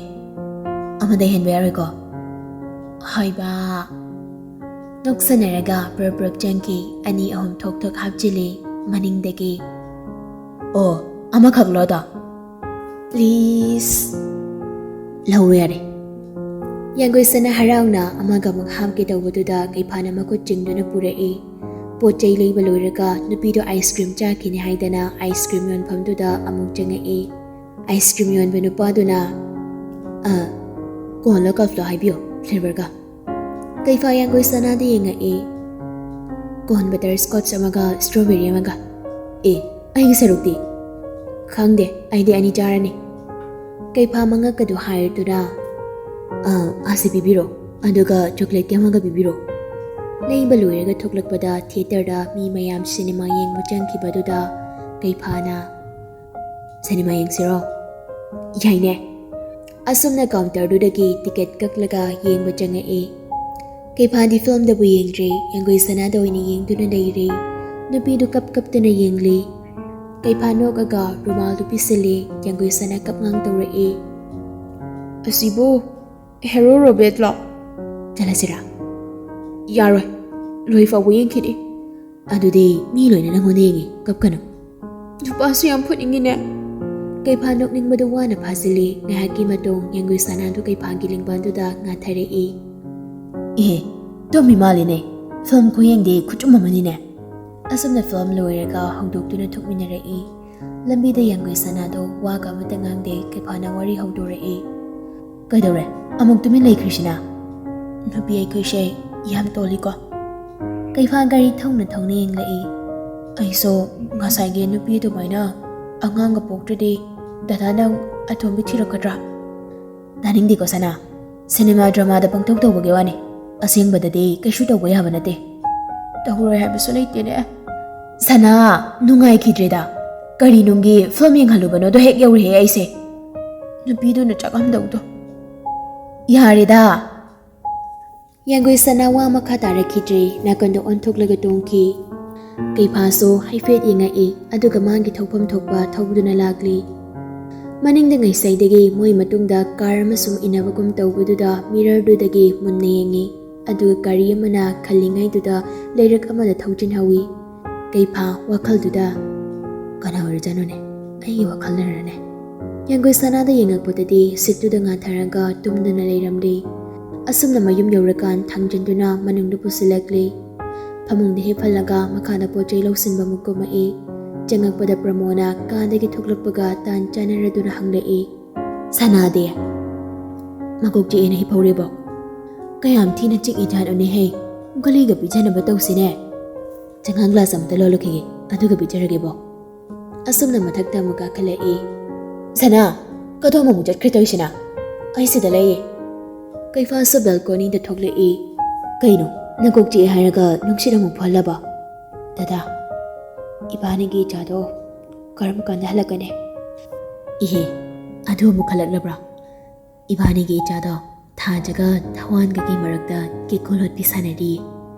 ꯑꯃꯗ ꯍꯦꯟꯕ ꯌꯥꯔꯣꯏꯀꯣ?" ꯍꯥꯏꯕ꯫ ꯅꯣꯛꯁꯟꯅꯔꯒ ꯄ꯭ꯔꯞ ꯄ꯭ꯔꯞ ꯆꯪꯈꯤ꯫ ꯑꯅꯤ ꯑꯍꯨꯝ ꯊꯣꯛ ꯊꯣꯛ ꯍꯥꯞꯆꯤꯜꯂꯤ ꯃꯅꯤꯡꯗꯒꯤ꯫ "ꯑꯣ, ꯑꯃꯈꯛꯂꯣ ꯑꯗꯣ? ꯄ꯭ꯂꯤꯖ, ꯂꯧꯔꯣ ꯌꯥꯔꯦ꯫" ꯌꯥꯡꯒꯣꯏ ꯁꯅꯥ ꯍꯔꯥꯎꯅ ꯑꯃꯒ ꯑꯃꯨꯛ ꯍꯥꯞꯀꯦ ꯇꯧꯕꯗꯨꯗ ꯀꯩꯐꯥꯅ ꯃꯈꯨꯠ ꯆꯤꯡꯗꯨꯅ ꯄꯨꯔꯛꯏ꯫ ꯄꯣꯠ ꯆꯩ ꯂꯩꯕ ꯂꯣꯏꯔꯒ ꯅꯨꯄꯤꯗꯣ ꯑꯥꯏꯁ ꯀ꯭ꯔꯤꯝ ꯆꯥꯈꯤꯅꯤ ꯍꯥꯏꯗꯅ ꯑꯥꯏꯁ ꯀ꯭ꯔꯤꯝ ꯌꯣꯟꯐꯝꯗꯨꯗ ꯑꯃꯨꯛ ꯆꯪꯉꯛꯏ꯫ ꯑꯥꯏꯁ ꯀ꯭ꯔꯤꯝ ꯌꯣꯟꯕ ꯅꯨꯄꯥꯗꯨꯅ, "ꯑ, ꯀꯣꯟꯂꯣ ꯀꯞꯂꯣ ꯍꯥꯏꯕꯤꯌꯣ, ꯐ꯭ꯂꯦꯕꯔꯒ?" ꯀꯩꯐꯥ ꯌꯥꯡꯒꯣꯏ ꯁꯅꯥꯗ ꯌꯦꯡꯉꯛꯏ꯫ "ꯀꯣꯟ ꯕꯇꯔ ꯁ꯭ꯀꯣꯠꯆ ꯑꯃꯒ ꯁ꯭ꯇ꯭ꯔꯣꯕꯦꯔꯤ ꯑꯃꯒ꯫" "ꯑꯦ, ꯑꯩꯒꯤ ꯁꯔꯨꯛꯇꯤ?" "ꯈꯪꯗꯦ, ꯑꯩꯗꯤ ꯑꯅꯤ ꯆꯥꯔꯅꯤ꯫" ꯀꯩꯐꯥ ꯃꯉꯛꯀꯗꯨ ꯍꯥꯏꯔꯗꯨꯅ, "ꯑ, ꯑꯁꯤ ꯄꯤꯕꯤꯔꯣ, ꯑꯗꯨꯒ ꯆꯣꯀ꯭ꯂꯦꯠ ꯑꯃꯒ ꯄꯤꯕꯤꯔꯣ꯫ ꯂꯩꯕ ꯂꯣꯏꯔꯒ ꯊꯣꯛꯂꯛꯄꯗ ꯊꯤꯌꯦꯇꯔꯗ ꯃꯤ ꯃꯌꯥꯝ ꯁꯤꯅꯦꯃꯥ ꯌꯦꯡꯕ ꯆꯪꯈꯤꯕꯗꯨꯗ ꯀꯩꯐꯥꯅ, "ꯁꯤꯅꯦꯃꯥ ꯌꯦꯡꯁꯤꯔꯣ?" "ꯌꯥꯏꯅꯦ꯫" ꯑꯁꯨꯝꯅ ꯀꯥꯎꯟꯇꯔꯗꯨꯗꯒꯤ ꯇꯤꯀꯦꯠ ꯀꯛꯂꯒ ꯌꯦꯡꯕ ꯆꯪꯉꯛꯏ꯫ ꯀꯩꯐꯥꯗꯤ ꯐꯤꯂꯝꯗꯕꯨ ꯌꯦꯡꯗ꯭ꯔꯦ, ꯌꯥꯡꯒꯣꯏ ꯁꯅꯥꯗ ꯑꯣꯏꯅ ꯌꯦꯡꯗꯨꯅ ꯂꯩꯔꯦ꯫ ꯅꯨꯄꯤꯗꯨ ꯀꯞ ꯀꯞꯇꯅ ꯌꯦꯡꯂꯤ꯫ ꯀꯩꯐꯥ ꯅꯣꯛꯑꯒ ꯔꯨꯃꯥꯜꯗꯨ ꯄꯤꯁꯤꯜꯂꯤ꯫ ꯌꯥꯡꯒꯣꯏ ꯁꯅꯥ ꯀꯞꯉꯥꯡ ꯇꯧꯔꯛꯏ꯫ "ꯑꯁꯤꯕꯨ ꯍꯦꯔꯣ ꯔꯣꯕꯦꯠꯂꯣ?" "ꯆꯠꯂꯁꯤꯔꯥ?" "ꯌꯥꯔꯣꯏ, ꯂꯣꯏ ꯐꯥꯎꯕ ꯌꯦꯡꯈꯤꯅꯤ꯫" "ꯑꯗꯨꯗꯤ ꯃꯤ ꯂꯣꯏꯅ ꯅꯪꯉꯣꯟꯗ ꯌꯦꯡꯉꯤ, ꯀꯞꯀꯅꯨ꯫" "ꯅꯨꯄꯥꯁꯨ ꯌꯥꯝ ꯐꯨꯅꯤꯡꯉꯤꯅꯦ꯫" ꯀꯩꯐꯥ ꯅꯣꯛꯅꯤꯡꯕꯗꯨ ꯋꯥꯅ ꯐꯥꯖꯤꯜꯂꯤ꯫ ꯉꯥꯏꯍꯥꯛꯀꯤ ꯃꯇꯨꯡ ꯌꯥꯡꯒꯣꯏ ꯁꯅꯥꯗꯨ ꯀꯩꯐꯥꯒꯤ ꯂꯦꯡꯕꯥꯟꯗꯨꯗ ꯉꯥꯊꯔꯛꯏ꯫ "ꯏꯍꯦ, ꯇꯨꯝꯃꯤ ꯃꯥꯜꯂꯤꯅꯦ꯫ ꯐꯤꯂꯝ ꯈꯨꯌꯦꯡꯗꯤ ꯈꯨꯆꯨꯝ ꯑꯃꯅꯤꯅꯦ꯫" ꯑꯁꯨꯝꯅ ꯐꯤꯂꯝ ꯂꯣꯏꯔꯒ ꯍꯧꯗꯣꯛꯇꯨꯅ ꯊꯣꯛꯃꯤꯟꯅꯔꯛꯏ꯫ ꯂꯝꯕꯤꯗ ꯌꯥꯡꯒꯣꯏ ꯁꯅꯥꯗꯣ ꯋꯥꯒ ꯑꯃꯠꯇ ꯉꯥꯡꯗꯦ꯫ ꯀꯩꯐꯥꯅ ꯋꯥꯔꯤ ꯍꯧꯗꯣꯔꯛꯏ꯫ "ꯀꯩꯗꯧꯔꯦ? ꯑꯃꯨꯛ ꯇꯨꯃꯤꯟ ꯂꯩꯈ꯭ꯔꯤꯁꯤꯅ?" "ꯅꯨꯄꯤ ꯑꯩꯈꯣꯏꯁꯦ ꯌꯥꯝ ꯇꯣꯜꯂꯤꯀꯣ꯫" ꯀꯩꯐꯥ ꯒꯥꯔꯤ ꯊꯧꯅ ꯊꯧꯅ ꯌꯦꯡꯂꯛꯏ꯫ "ꯑꯩꯁꯨ ꯉꯁꯥꯏꯒꯤ ꯅꯨꯄꯤ ꯑꯗꯨꯃꯥꯏꯅ ꯑꯉꯥꯡꯒ ꯄꯣꯛꯇ꯭ꯔꯗꯤ ꯗꯗꯥ ꯅꯪ ꯑꯇꯣꯝꯕꯤ ꯊꯤꯔꯛꯀꯗ꯭ꯔꯥ?" "ꯇꯥꯅꯤꯡꯗꯦꯀꯣ ꯁꯅꯥ, ꯁꯤꯅꯦꯃꯥ ꯗ꯭ꯔꯃꯥꯗ ꯄꯪꯇꯧ ꯇꯧꯕꯒꯤ ꯋꯥꯅꯤ, ꯑꯁꯦꯡꯕꯗꯗꯤ ꯀꯩꯁꯨ ꯇꯧꯕ ꯌꯥꯕ ꯅꯠꯇꯦ꯫" "ꯇꯧꯔꯣꯏ ꯍꯥꯏꯕꯁꯨ ꯂꯩꯇꯦꯅꯦ꯫" "ꯁꯅꯥ, ꯅꯨꯡꯉꯥꯏꯈꯤꯗ꯭ꯔꯦꯗ꯫ ꯀꯔꯤ ꯅꯨꯡꯒꯤ ꯐꯤꯂꯝ ꯌꯦꯡꯍꯜꯂꯨꯕꯅꯣꯗꯣ ꯍꯦꯛ ꯌꯧꯔꯦꯍꯦ ꯑꯩꯁꯦ꯫" "ꯅꯨꯄꯤꯗꯨꯅ ꯆꯥꯛꯂꯝꯗꯧꯗꯣ꯫" "ꯌꯥꯔꯦꯗ꯫" ꯌꯥꯡꯒꯣꯏ ꯁꯅꯥ ꯋꯥ ꯃꯈꯥ ꯇꯥꯔꯛꯈꯤꯗ꯭ꯔꯦ, ꯅꯥꯀꯟꯗ ꯑꯣꯟꯊꯣꯛꯂꯒ ꯇꯣꯡꯈꯤ꯫ ꯀꯩꯐꯥꯁꯨ ꯍꯥꯏꯐꯦꯠ ꯌꯦꯡꯉꯛꯏ, ꯑꯗꯨꯒ ꯃꯥꯒꯤ ꯊꯧꯐꯝ ꯊꯣꯛꯄ ꯊꯧꯗꯨꯅ ꯂꯥꯛꯂꯤ꯫ ꯃꯅꯤꯡꯗ ꯉꯩꯁꯩꯗꯒꯤ ꯃꯣꯏ ꯃꯇꯨꯡꯗ ꯀꯥꯔ ꯑꯃꯁꯨ ꯏꯟꯅꯕꯒꯨꯝ ꯇꯧꯕꯗꯨꯗ ꯃꯤꯔꯔꯗꯨꯗꯒꯤ ꯃꯨꯟꯅ ꯌꯦꯡꯉꯤ, ꯑꯗꯨꯒ ꯒꯥꯔꯤ ꯑꯃꯅ ꯈꯜꯂꯤꯉꯩꯗꯨꯗ ꯂꯩꯔꯛ ꯑꯃꯗ ꯊꯧꯖꯤꯟꯍꯧꯏ꯫ ꯀꯩꯐꯥ ꯋꯥꯈꯜꯗꯨꯗ, "ꯀꯅꯥ ꯑꯣꯏꯔꯖꯥꯠꯅꯣꯅꯦ? ꯑꯩꯒꯤ ꯋꯥꯈꯜꯅꯔꯅꯦ?" ꯌꯥꯡꯒꯣꯏ ꯁꯅꯥꯗ ꯌꯦꯡꯉꯛꯄꯗꯗꯤ ꯁꯤꯠꯇꯨꯗ ꯉꯥꯊꯔꯒ ꯇꯨꯝꯗꯨꯅ ꯂꯩꯔꯝꯂꯦ꯫ ꯑꯁꯨꯝꯅ ꯃꯌꯨꯝ ꯌꯧꯔꯀꯥꯟ ꯊꯥꯡꯖꯤꯟꯗꯨꯅ ꯃꯅꯨꯡꯗ ꯄꯨꯁꯤꯜꯂꯛꯂꯦ꯫ ꯐꯃꯨꯡꯗ ꯍꯤꯞꯍꯜꯂꯒ ꯃꯈꯥꯗ ꯄꯣꯠ ꯆꯩ ꯂꯧꯁꯤꯟꯕ ꯑꯃꯨꯛ ꯀꯨꯝꯃꯛꯏ꯫ ꯆꯪꯉꯛꯄꯗ ꯄ꯭ꯔꯃꯣꯅ ꯀꯥꯗꯒꯤ ꯊꯣꯛꯂꯛꯄꯒ ꯇꯥꯟ ꯆꯥꯟꯅꯔꯗꯨꯅ ꯍꯪꯂꯛꯏ, "ꯁꯅꯥꯗꯤ?" "ꯃꯀꯣꯛ ꯆꯤꯛꯑꯦꯅ ꯍꯤꯞꯍꯧꯔꯤꯕꯣ?" "ꯀꯌꯥꯝ ꯊꯤꯅ ꯆꯤꯛꯏ ꯖꯥꯠꯅꯣꯅꯦꯍꯦ? ꯒꯨꯂꯤꯒ ꯄꯤꯖꯅꯕ ꯇꯧꯁꯤꯅꯦ꯫ ꯆꯉꯥꯡ ꯒ꯭ꯂꯥꯁ ꯑꯃꯇ ꯂꯣꯜꯂꯨꯈꯤꯒꯦ, ꯑꯗꯨꯒ ꯄꯤꯖꯔꯒꯦꯕꯣ꯫" ꯑꯁꯨꯝꯅ ꯃꯊꯛꯇ ꯑꯃꯨꯛ ꯀꯥꯈꯠꯂꯛꯏ꯫ "ꯁꯅꯥ, ꯀꯗꯣꯝ ꯑꯃꯨꯛ ꯆꯠꯈ꯭ꯔꯦ ꯇꯧꯔꯤꯁꯤꯅ? ꯑꯩ ꯁꯤꯗ ꯂꯩꯌꯦ꯫" ꯀꯩꯐꯥꯁꯨ ꯕꯦꯜꯀꯣꯅꯤꯗ ꯊꯣꯛꯂꯛꯏ꯫ "ꯀꯩꯅꯣ, ꯅꯀꯣꯛ ꯆꯤꯛꯑꯦ ꯍꯥꯏꯔꯒ ꯅꯨꯡꯁꯤꯠ ꯑꯃꯨꯛ ꯐꯨꯍꯜꯂꯕ?" "ꯗꯗꯥ, ꯏꯕꯥꯅꯤꯒꯤ ꯏꯆꯥꯗꯣ ꯀꯔꯝ ꯀꯥꯟꯗ ꯍꯜꯂꯛꯀꯅꯤ?" "ꯏꯍꯦ, ꯑꯗꯨ ꯑꯃꯨꯛ ꯈꯜꯂꯛꯂꯕ꯭ꯔꯥ? ꯏꯕꯥꯅꯤꯒꯤ ꯏꯆꯥꯗꯣ ꯊꯥꯖꯒ ꯊꯋꯥꯟꯒꯒꯤ ꯃꯔꯛꯇ ꯀꯦꯀꯨ ꯂꯣꯠꯄꯤ ꯁꯥꯟꯅꯔꯤ꯫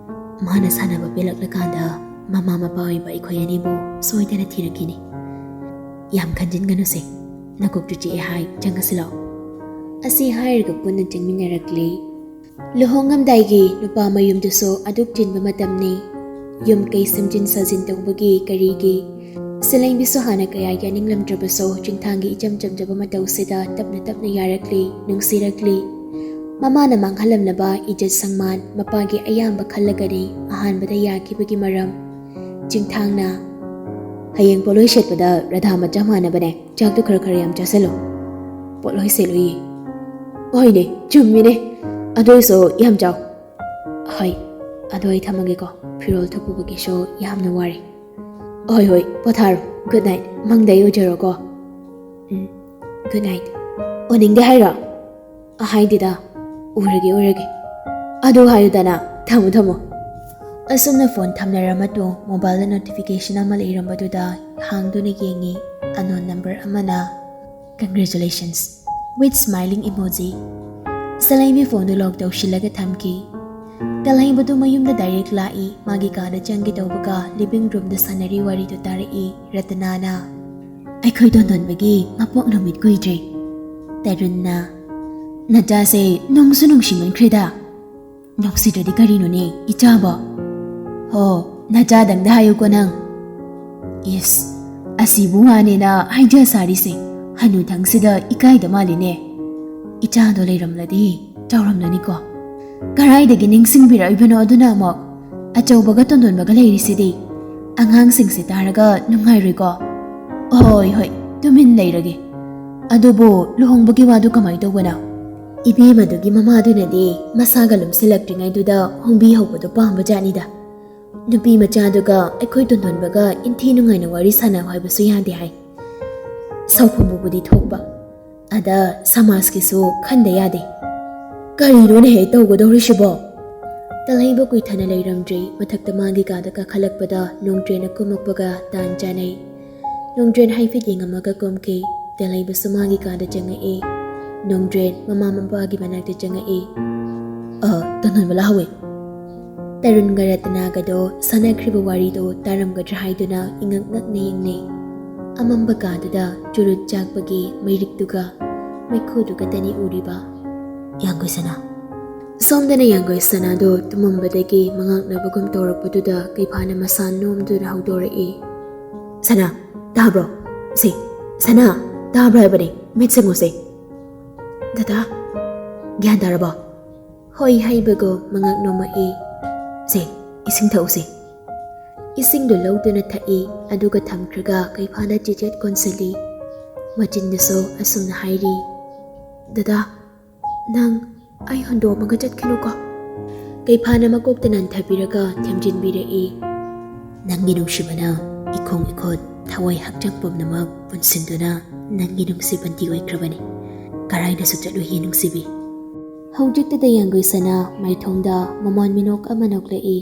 ꯃꯥꯅ ꯁꯥꯟꯅꯕ ꯄꯦꯜꯂꯛꯂꯀꯥꯟꯗ ꯃꯃꯥ ꯃꯄꯥ ꯑꯣꯏꯕ ꯑꯩꯈꯣꯏ ꯑꯅꯤꯕꯨ ꯁꯣꯏꯗꯅ ꯊꯤꯔꯛꯈꯤꯅꯤ꯫ ꯌꯥꯝ ꯈꯟꯖꯤꯟꯒꯅꯨꯁꯦ, ꯅꯀꯣꯛꯇꯨ ꯆꯤꯛꯑꯦ ꯍꯥꯏ, ꯆꯪꯉꯁꯤ ꯂꯥꯛꯑꯣ꯫" ꯑꯁꯤ ꯍꯥꯏꯔꯒ ꯄꯨꯟꯅ ꯆꯪꯃꯤꯟꯅꯔꯛꯂꯤ꯫ ꯂꯨꯍꯣꯡꯉꯝꯗꯥꯏꯒꯤ ꯅꯨꯄꯥ ꯃꯌꯨꯝꯗꯨꯁꯨ ꯑꯗꯨꯛ ꯆꯤꯟꯕ ꯃꯇꯝꯅꯤ꯫ ꯌꯨꯝ ꯀꯩ ꯁꯦꯝꯖꯤꯟ ꯁꯥꯖꯤꯟ ꯇꯧꯕꯒꯤ ꯀꯔꯤꯒꯤ꯫ ꯁꯦꯂꯦꯡꯕꯤꯁꯨ ꯍꯥꯟꯅ ꯀꯌꯥ ꯌꯥꯅꯤꯡꯂꯝꯗ꯭ꯔꯕꯁꯨ ꯆꯤꯡꯊꯥꯡꯒꯤ ꯏꯆꯝ ꯆꯝꯖꯕ ꯃꯇꯧꯁꯤꯗ ꯇꯞꯅ ꯇꯞꯅ ꯌꯥꯔꯛꯂꯤ, ꯅꯨꯡꯁꯤꯔꯛꯂꯤ꯫ ꯃꯃꯥꯅ ꯃꯥꯡꯍꯜꯂꯝꯂꯕ ꯏꯖꯠ ꯁꯪꯃꯥꯟ ꯃꯄꯥꯒꯤ ꯑꯌꯥꯝꯕ ꯈꯜꯂꯒꯅꯤ ꯑꯍꯥꯟꯕꯗ ꯌꯥꯈꯤꯕꯒꯤ ꯃꯔꯝ꯫ ꯆꯤꯡꯊꯥꯡꯅ, "ꯍꯌꯦꯡ ꯄꯣꯠꯂꯣꯏ ꯁꯦꯠꯄꯗ ꯔꯥꯙꯥ ꯃꯆꯥ ꯃꯥꯟꯅꯕꯅꯦ, ꯆꯥꯛꯇꯨ ꯈꯔ ꯈꯔ ꯌꯥꯝ ꯆꯥꯁꯤꯜꯂꯨ꯫" "ꯄꯣꯠꯂꯣꯏ ꯁꯦꯠꯂꯨꯏ?" "ꯍꯣꯏꯅꯦ, ꯆꯨꯝꯃꯤꯅꯦ꯫ ꯑꯗꯨꯏꯁꯨ ꯌꯥꯝ ꯆꯥꯎ꯫" "ꯍꯣꯏ, ꯑꯗꯣ ꯑꯩ ꯊꯝꯃꯒꯦꯀꯣ, ꯐꯤꯔꯣꯜ ꯊꯨꯞꯄꯨꯕꯒꯤꯁꯨ ꯌꯥꯝꯅ ꯋꯥꯔꯦ꯫" "ꯍꯣꯏ ꯍꯣꯏ, ꯄꯣꯊꯥꯔꯣ꯫ ꯒꯨꯗ ꯅꯥꯏꯠ, ꯃꯪꯗ ꯑꯩ ꯎꯖꯔꯣꯀꯣ꯫" "ꯎꯝ, ꯒꯨꯗ ꯅꯥꯏꯠ꯫" "ꯎꯅꯤꯡꯗꯦ ꯍꯥꯏꯔꯣ?" "ꯍꯥꯏꯗꯦꯗ, ꯎꯔꯒꯦ ꯎꯔꯒꯦ꯫" "ꯑꯗꯨ ꯍꯥꯏꯌꯨꯗꯅ, ꯊꯝꯃꯣ ꯊꯝꯃꯣ꯫" ꯑꯁꯨꯝꯅ ꯐꯣꯟ ꯊꯝꯅꯔ ꯃꯇꯨꯡ ꯃꯣꯕꯥꯏꯜꯗ ꯅꯣꯇꯤꯐꯤꯀꯦꯁꯟ ꯑꯃ ꯂꯩꯔꯝꯕꯗꯨꯗ ꯍꯥꯡꯗꯨꯅ ꯌꯦꯡꯉꯤ꯫ ꯑꯟꯅꯣꯟ ꯅꯝꯕꯔ ꯑꯃꯅ "Congratulations" with smiling emoji꯫ ꯁꯂꯩꯕꯤ ꯐꯣꯟꯗꯨ ꯂꯣꯛ ꯇꯧꯁꯤꯜꯂꯒ ꯊꯝꯈꯤ꯫ ꯇꯦꯜꯍꯩꯕꯗꯨ ꯃꯌꯨꯝꯗ ꯗꯥꯏꯔꯦꯛ ꯂꯥꯛꯏ꯫ ꯃꯥꯒꯤ ꯀꯥꯗ ꯆꯪꯒꯦ ꯇꯧꯕꯒ ꯂꯤꯚꯤꯡ ꯔꯨꯝꯗ ꯁꯥꯟꯅꯔꯤ ꯋꯥꯔꯤꯗꯨ ꯇꯥꯔꯛꯏ ꯔꯇꯅꯥꯅ꯫ "ꯑꯩꯈꯣꯏ ꯇꯣꯟꯗꯣꯟꯕꯒꯤ ꯃꯄꯣꯛ ꯅꯨꯃꯤꯠ ꯀꯨꯏꯗ꯭ꯔꯦ꯫" ꯇꯔꯨꯟꯅ, "ꯅꯆꯥꯁꯦ ꯅꯨꯡꯁꯨ ꯅꯨꯡꯁꯤꯃꯟꯈ꯭ꯔꯦꯗ꯫" "ꯅꯨꯡꯁꯤꯗ꯭ꯔꯗꯤ ꯀꯔꯤꯅꯣꯅꯦ, ꯏꯆꯥꯕꯣ?" "ꯍꯣ, ꯅꯆꯥꯗꯪꯗ ꯍꯥꯏꯌꯨꯀꯣ ꯅꯪ꯫" "ꯏꯁ, ꯑꯁꯤꯕꯨ ꯋꯥꯅꯦꯅ ꯍꯥꯏꯖ ꯁꯥꯔꯤꯁꯦ, ꯍꯅꯨꯊꯪꯁꯤꯗ ꯏꯀꯥꯏꯗ ꯃꯥꯜꯂꯤꯅꯦ꯫ ꯏꯆꯥꯗꯣ ꯂꯩꯔꯝꯂꯗꯤ ꯆꯥꯎꯔꯝꯂꯅꯤꯀꯣ꯫" "ꯀꯔꯥꯏꯗꯒꯤ ꯅꯤꯡꯁꯤꯡꯕꯤꯔꯛꯏꯕꯅꯣ ꯑꯗꯨꯅ ꯑꯃꯨꯛ? ꯑꯆꯧꯕꯒ ꯇꯣꯟꯗꯣꯟꯕꯒ ꯂꯩꯔꯤꯁꯤꯗꯤ꯫ ꯑꯉꯥꯡꯁꯤꯡꯁꯦ ꯇꯥꯔꯒ ꯅꯨꯡꯉꯥꯏꯔꯣꯏꯀꯣ꯫" "ꯍꯣꯏ, ꯍꯣꯏ, ꯇꯨꯃꯤꯟ ꯂꯩꯔꯒꯦ꯫ ꯑꯗꯨꯕꯨ ꯂꯨꯍꯣꯡꯕꯒꯤ ꯋꯥꯗꯨ ꯀꯃꯥꯏ ꯇꯧꯕꯅꯣ?" "ꯏꯕꯦꯝꯃꯗꯨꯒꯤ ꯃꯃꯥꯗꯨꯅꯗꯤ ꯃꯁꯥꯒ ꯂꯨꯝꯁꯤꯜꯂꯛꯇ꯭ꯔꯤꯉꯩꯗꯨꯗ ꯍꯣꯡꯕꯤꯍꯧꯕꯗꯣ ꯄꯥꯝꯕ ꯖꯥꯠꯅꯤꯗ꯫ ꯅꯨꯄꯤ ꯃꯆꯥꯗꯨꯒ ꯑꯩꯈꯣꯏ ꯇꯣꯟꯗꯣꯟꯕꯒ ꯏꯟꯊꯤ ꯅꯨꯡꯉꯥꯏꯅ ꯋꯥꯔꯤ ꯁꯥꯟꯅꯧ ꯍꯥꯏꯕꯁꯨ ꯌꯥꯗꯦ ꯍꯥꯏ꯫ ꯁꯥꯎꯐꯝꯕꯨꯕꯨꯗꯤ ꯊꯣꯛꯄ, ꯑꯗ ꯁꯃꯥꯖꯀꯤꯁꯨ ꯈꯟꯗ ꯌꯥꯗꯦ꯫" ꯀꯔꯤꯅꯣꯅꯦꯍꯦ ꯇꯧꯒꯗꯧꯔꯤꯁꯤꯕꯣ? ꯇꯦꯜꯍꯩꯕ ꯀꯨꯏꯊꯅ ꯂꯩꯔꯝꯗ꯭ꯔꯦ꯫ ꯃꯊꯛꯇ ꯃꯥꯒꯤ ꯀꯥꯗ ꯀꯥꯈꯠꯂꯛꯄꯗ ꯅꯣꯡꯗ꯭ꯔꯦꯟꯅ ꯀꯨꯝꯃꯛꯄꯒ ꯇꯥꯟ ꯆꯥꯅꯩ꯫ ꯅꯣꯡꯗ꯭ꯔꯦꯟ ꯍꯥꯏꯐꯦꯠ ꯌꯦꯡꯉꯝꯃꯒ ꯀꯨꯝꯈꯤ꯫ ꯇꯦꯜꯍꯩꯕꯁꯨ ꯃꯥꯒꯤ ꯀꯥꯗ ꯆꯪꯉꯛꯏ꯫ ꯅꯣꯡꯗ꯭ꯔꯦꯟ ꯃꯃꯥ ꯃꯄꯥꯒꯤ ꯃꯅꯥꯛꯇ ꯆꯪꯉꯛꯏ꯫ "ꯑ, ꯇꯣꯟꯍꯟꯕ ꯂꯥꯛꯍꯧꯋꯦ꯫" ꯇꯔꯨꯟꯒ ꯔꯇꯅꯥꯒꯗꯣ ꯁꯥꯟꯅꯈ꯭ꯔꯤꯕ ꯋꯥꯔꯤꯗꯣ ꯇꯥꯔꯝꯒꯗ꯭ꯔꯥ ꯍꯥꯏꯗꯨꯅ ꯏꯉꯛ ꯉꯛꯅ ꯌꯦꯡꯅꯩ꯫ ꯑꯃꯝꯕ ꯀꯥꯗꯨꯗ ꯆꯨꯔꯨꯠ ꯆꯥꯛꯄꯒꯤ ꯃꯩꯔꯤꯛꯇꯨꯒ ꯃꯩꯈꯨꯗꯨ ꯈꯛꯇꯅꯤ ꯎꯔꯤꯕ꯫ "ꯌꯥꯡꯒꯣꯏ ꯁꯅꯥ꯫" ꯁꯣꯝꯗꯅ ꯌꯥꯡꯒꯣꯏ ꯁꯅꯥꯗꯣ ꯇꯨꯝꯃꯝꯕꯗꯒꯤ ꯃꯉꯥꯛꯅꯕꯒꯨꯝ ꯇꯧꯔꯛꯄꯗꯨꯗ ꯀꯩꯐꯥꯅ ꯃꯁꯥ ꯅꯣꯝꯗꯨꯅ ꯍꯧꯗꯣꯔꯛꯏ꯫ "ꯁꯅꯥ, ꯇꯥꯕ꯭ꯔꯣ? ꯁꯦ, ꯁꯅꯥ, ꯇꯥꯕ꯭ꯔꯥ ꯍꯥꯏꯕꯅꯦ? ꯃꯤꯠ ꯁꯤꯡꯉꯨꯁꯦ꯫" "ꯗꯗꯥ, ꯒ꯭ꯌꯥꯟ ꯇꯥꯔꯕꯣ?" ꯍꯣꯏ ꯍꯥꯏꯕꯒꯨꯝ ꯃꯉꯛ ꯅꯣꯝꯃꯛꯏ꯫ "ꯁꯦ, ꯏꯁꯤꯡ ꯊꯛꯎꯁꯦ꯫" ꯏꯁꯤꯡꯗꯨ ꯂꯧꯗꯨꯅ ꯊꯛꯏ, ꯑꯗꯨꯒ ꯊꯝꯈ꯭ꯔꯒ ꯀꯩꯐꯥꯗ ꯆꯤꯆꯦꯠ ꯀꯣꯟꯁꯤꯜꯂꯤ꯫ ꯃꯆꯤꯟꯗꯁꯨ ꯑꯁꯨꯝꯅ ꯍꯥꯏꯔꯤ, "ꯗꯗꯥ, ꯅꯪ ꯑꯩ ꯍꯨꯟꯗꯣꯛꯑꯝꯃꯒ ꯆꯠꯈꯤꯅꯨꯀꯣ꯫" ꯀꯩꯐꯥꯅ ꯃꯀꯣꯛꯇ ꯅꯟꯊꯕꯤꯔꯒ ꯊꯦꯝꯖꯤꯟꯕꯤꯔꯛꯏ꯫ "ꯅꯪꯒꯤ ꯅꯨꯡꯁꯤꯕꯅ ꯏꯈꯣꯡ ꯏꯈꯨꯠ, ꯊꯋꯥꯏ ꯍꯛꯆꯥꯡ ꯄꯨꯝꯅꯃꯛ ꯄꯨꯟꯁꯤꯟꯗꯨꯅ ꯅꯪꯒꯤ ꯅꯨꯡꯁꯤ ꯕꯟꯗꯤ ꯑꯣꯏꯈ꯭ꯔꯕꯅꯤ꯫ ꯀꯔꯥꯏꯗꯁꯨ ꯆꯠꯂꯨꯏꯌꯦ ꯅꯨꯡꯁꯤꯕꯤ꯫" ꯍꯧꯖꯤꯛꯇꯗ ꯌꯥꯡꯒꯣꯏ ꯁꯅꯥ ꯃꯥꯏꯊꯣꯡꯗ ꯃꯃꯣꯟ ꯃꯤꯅꯣꯛ ꯑꯃ ꯅꯣꯛꯂꯛꯏ꯫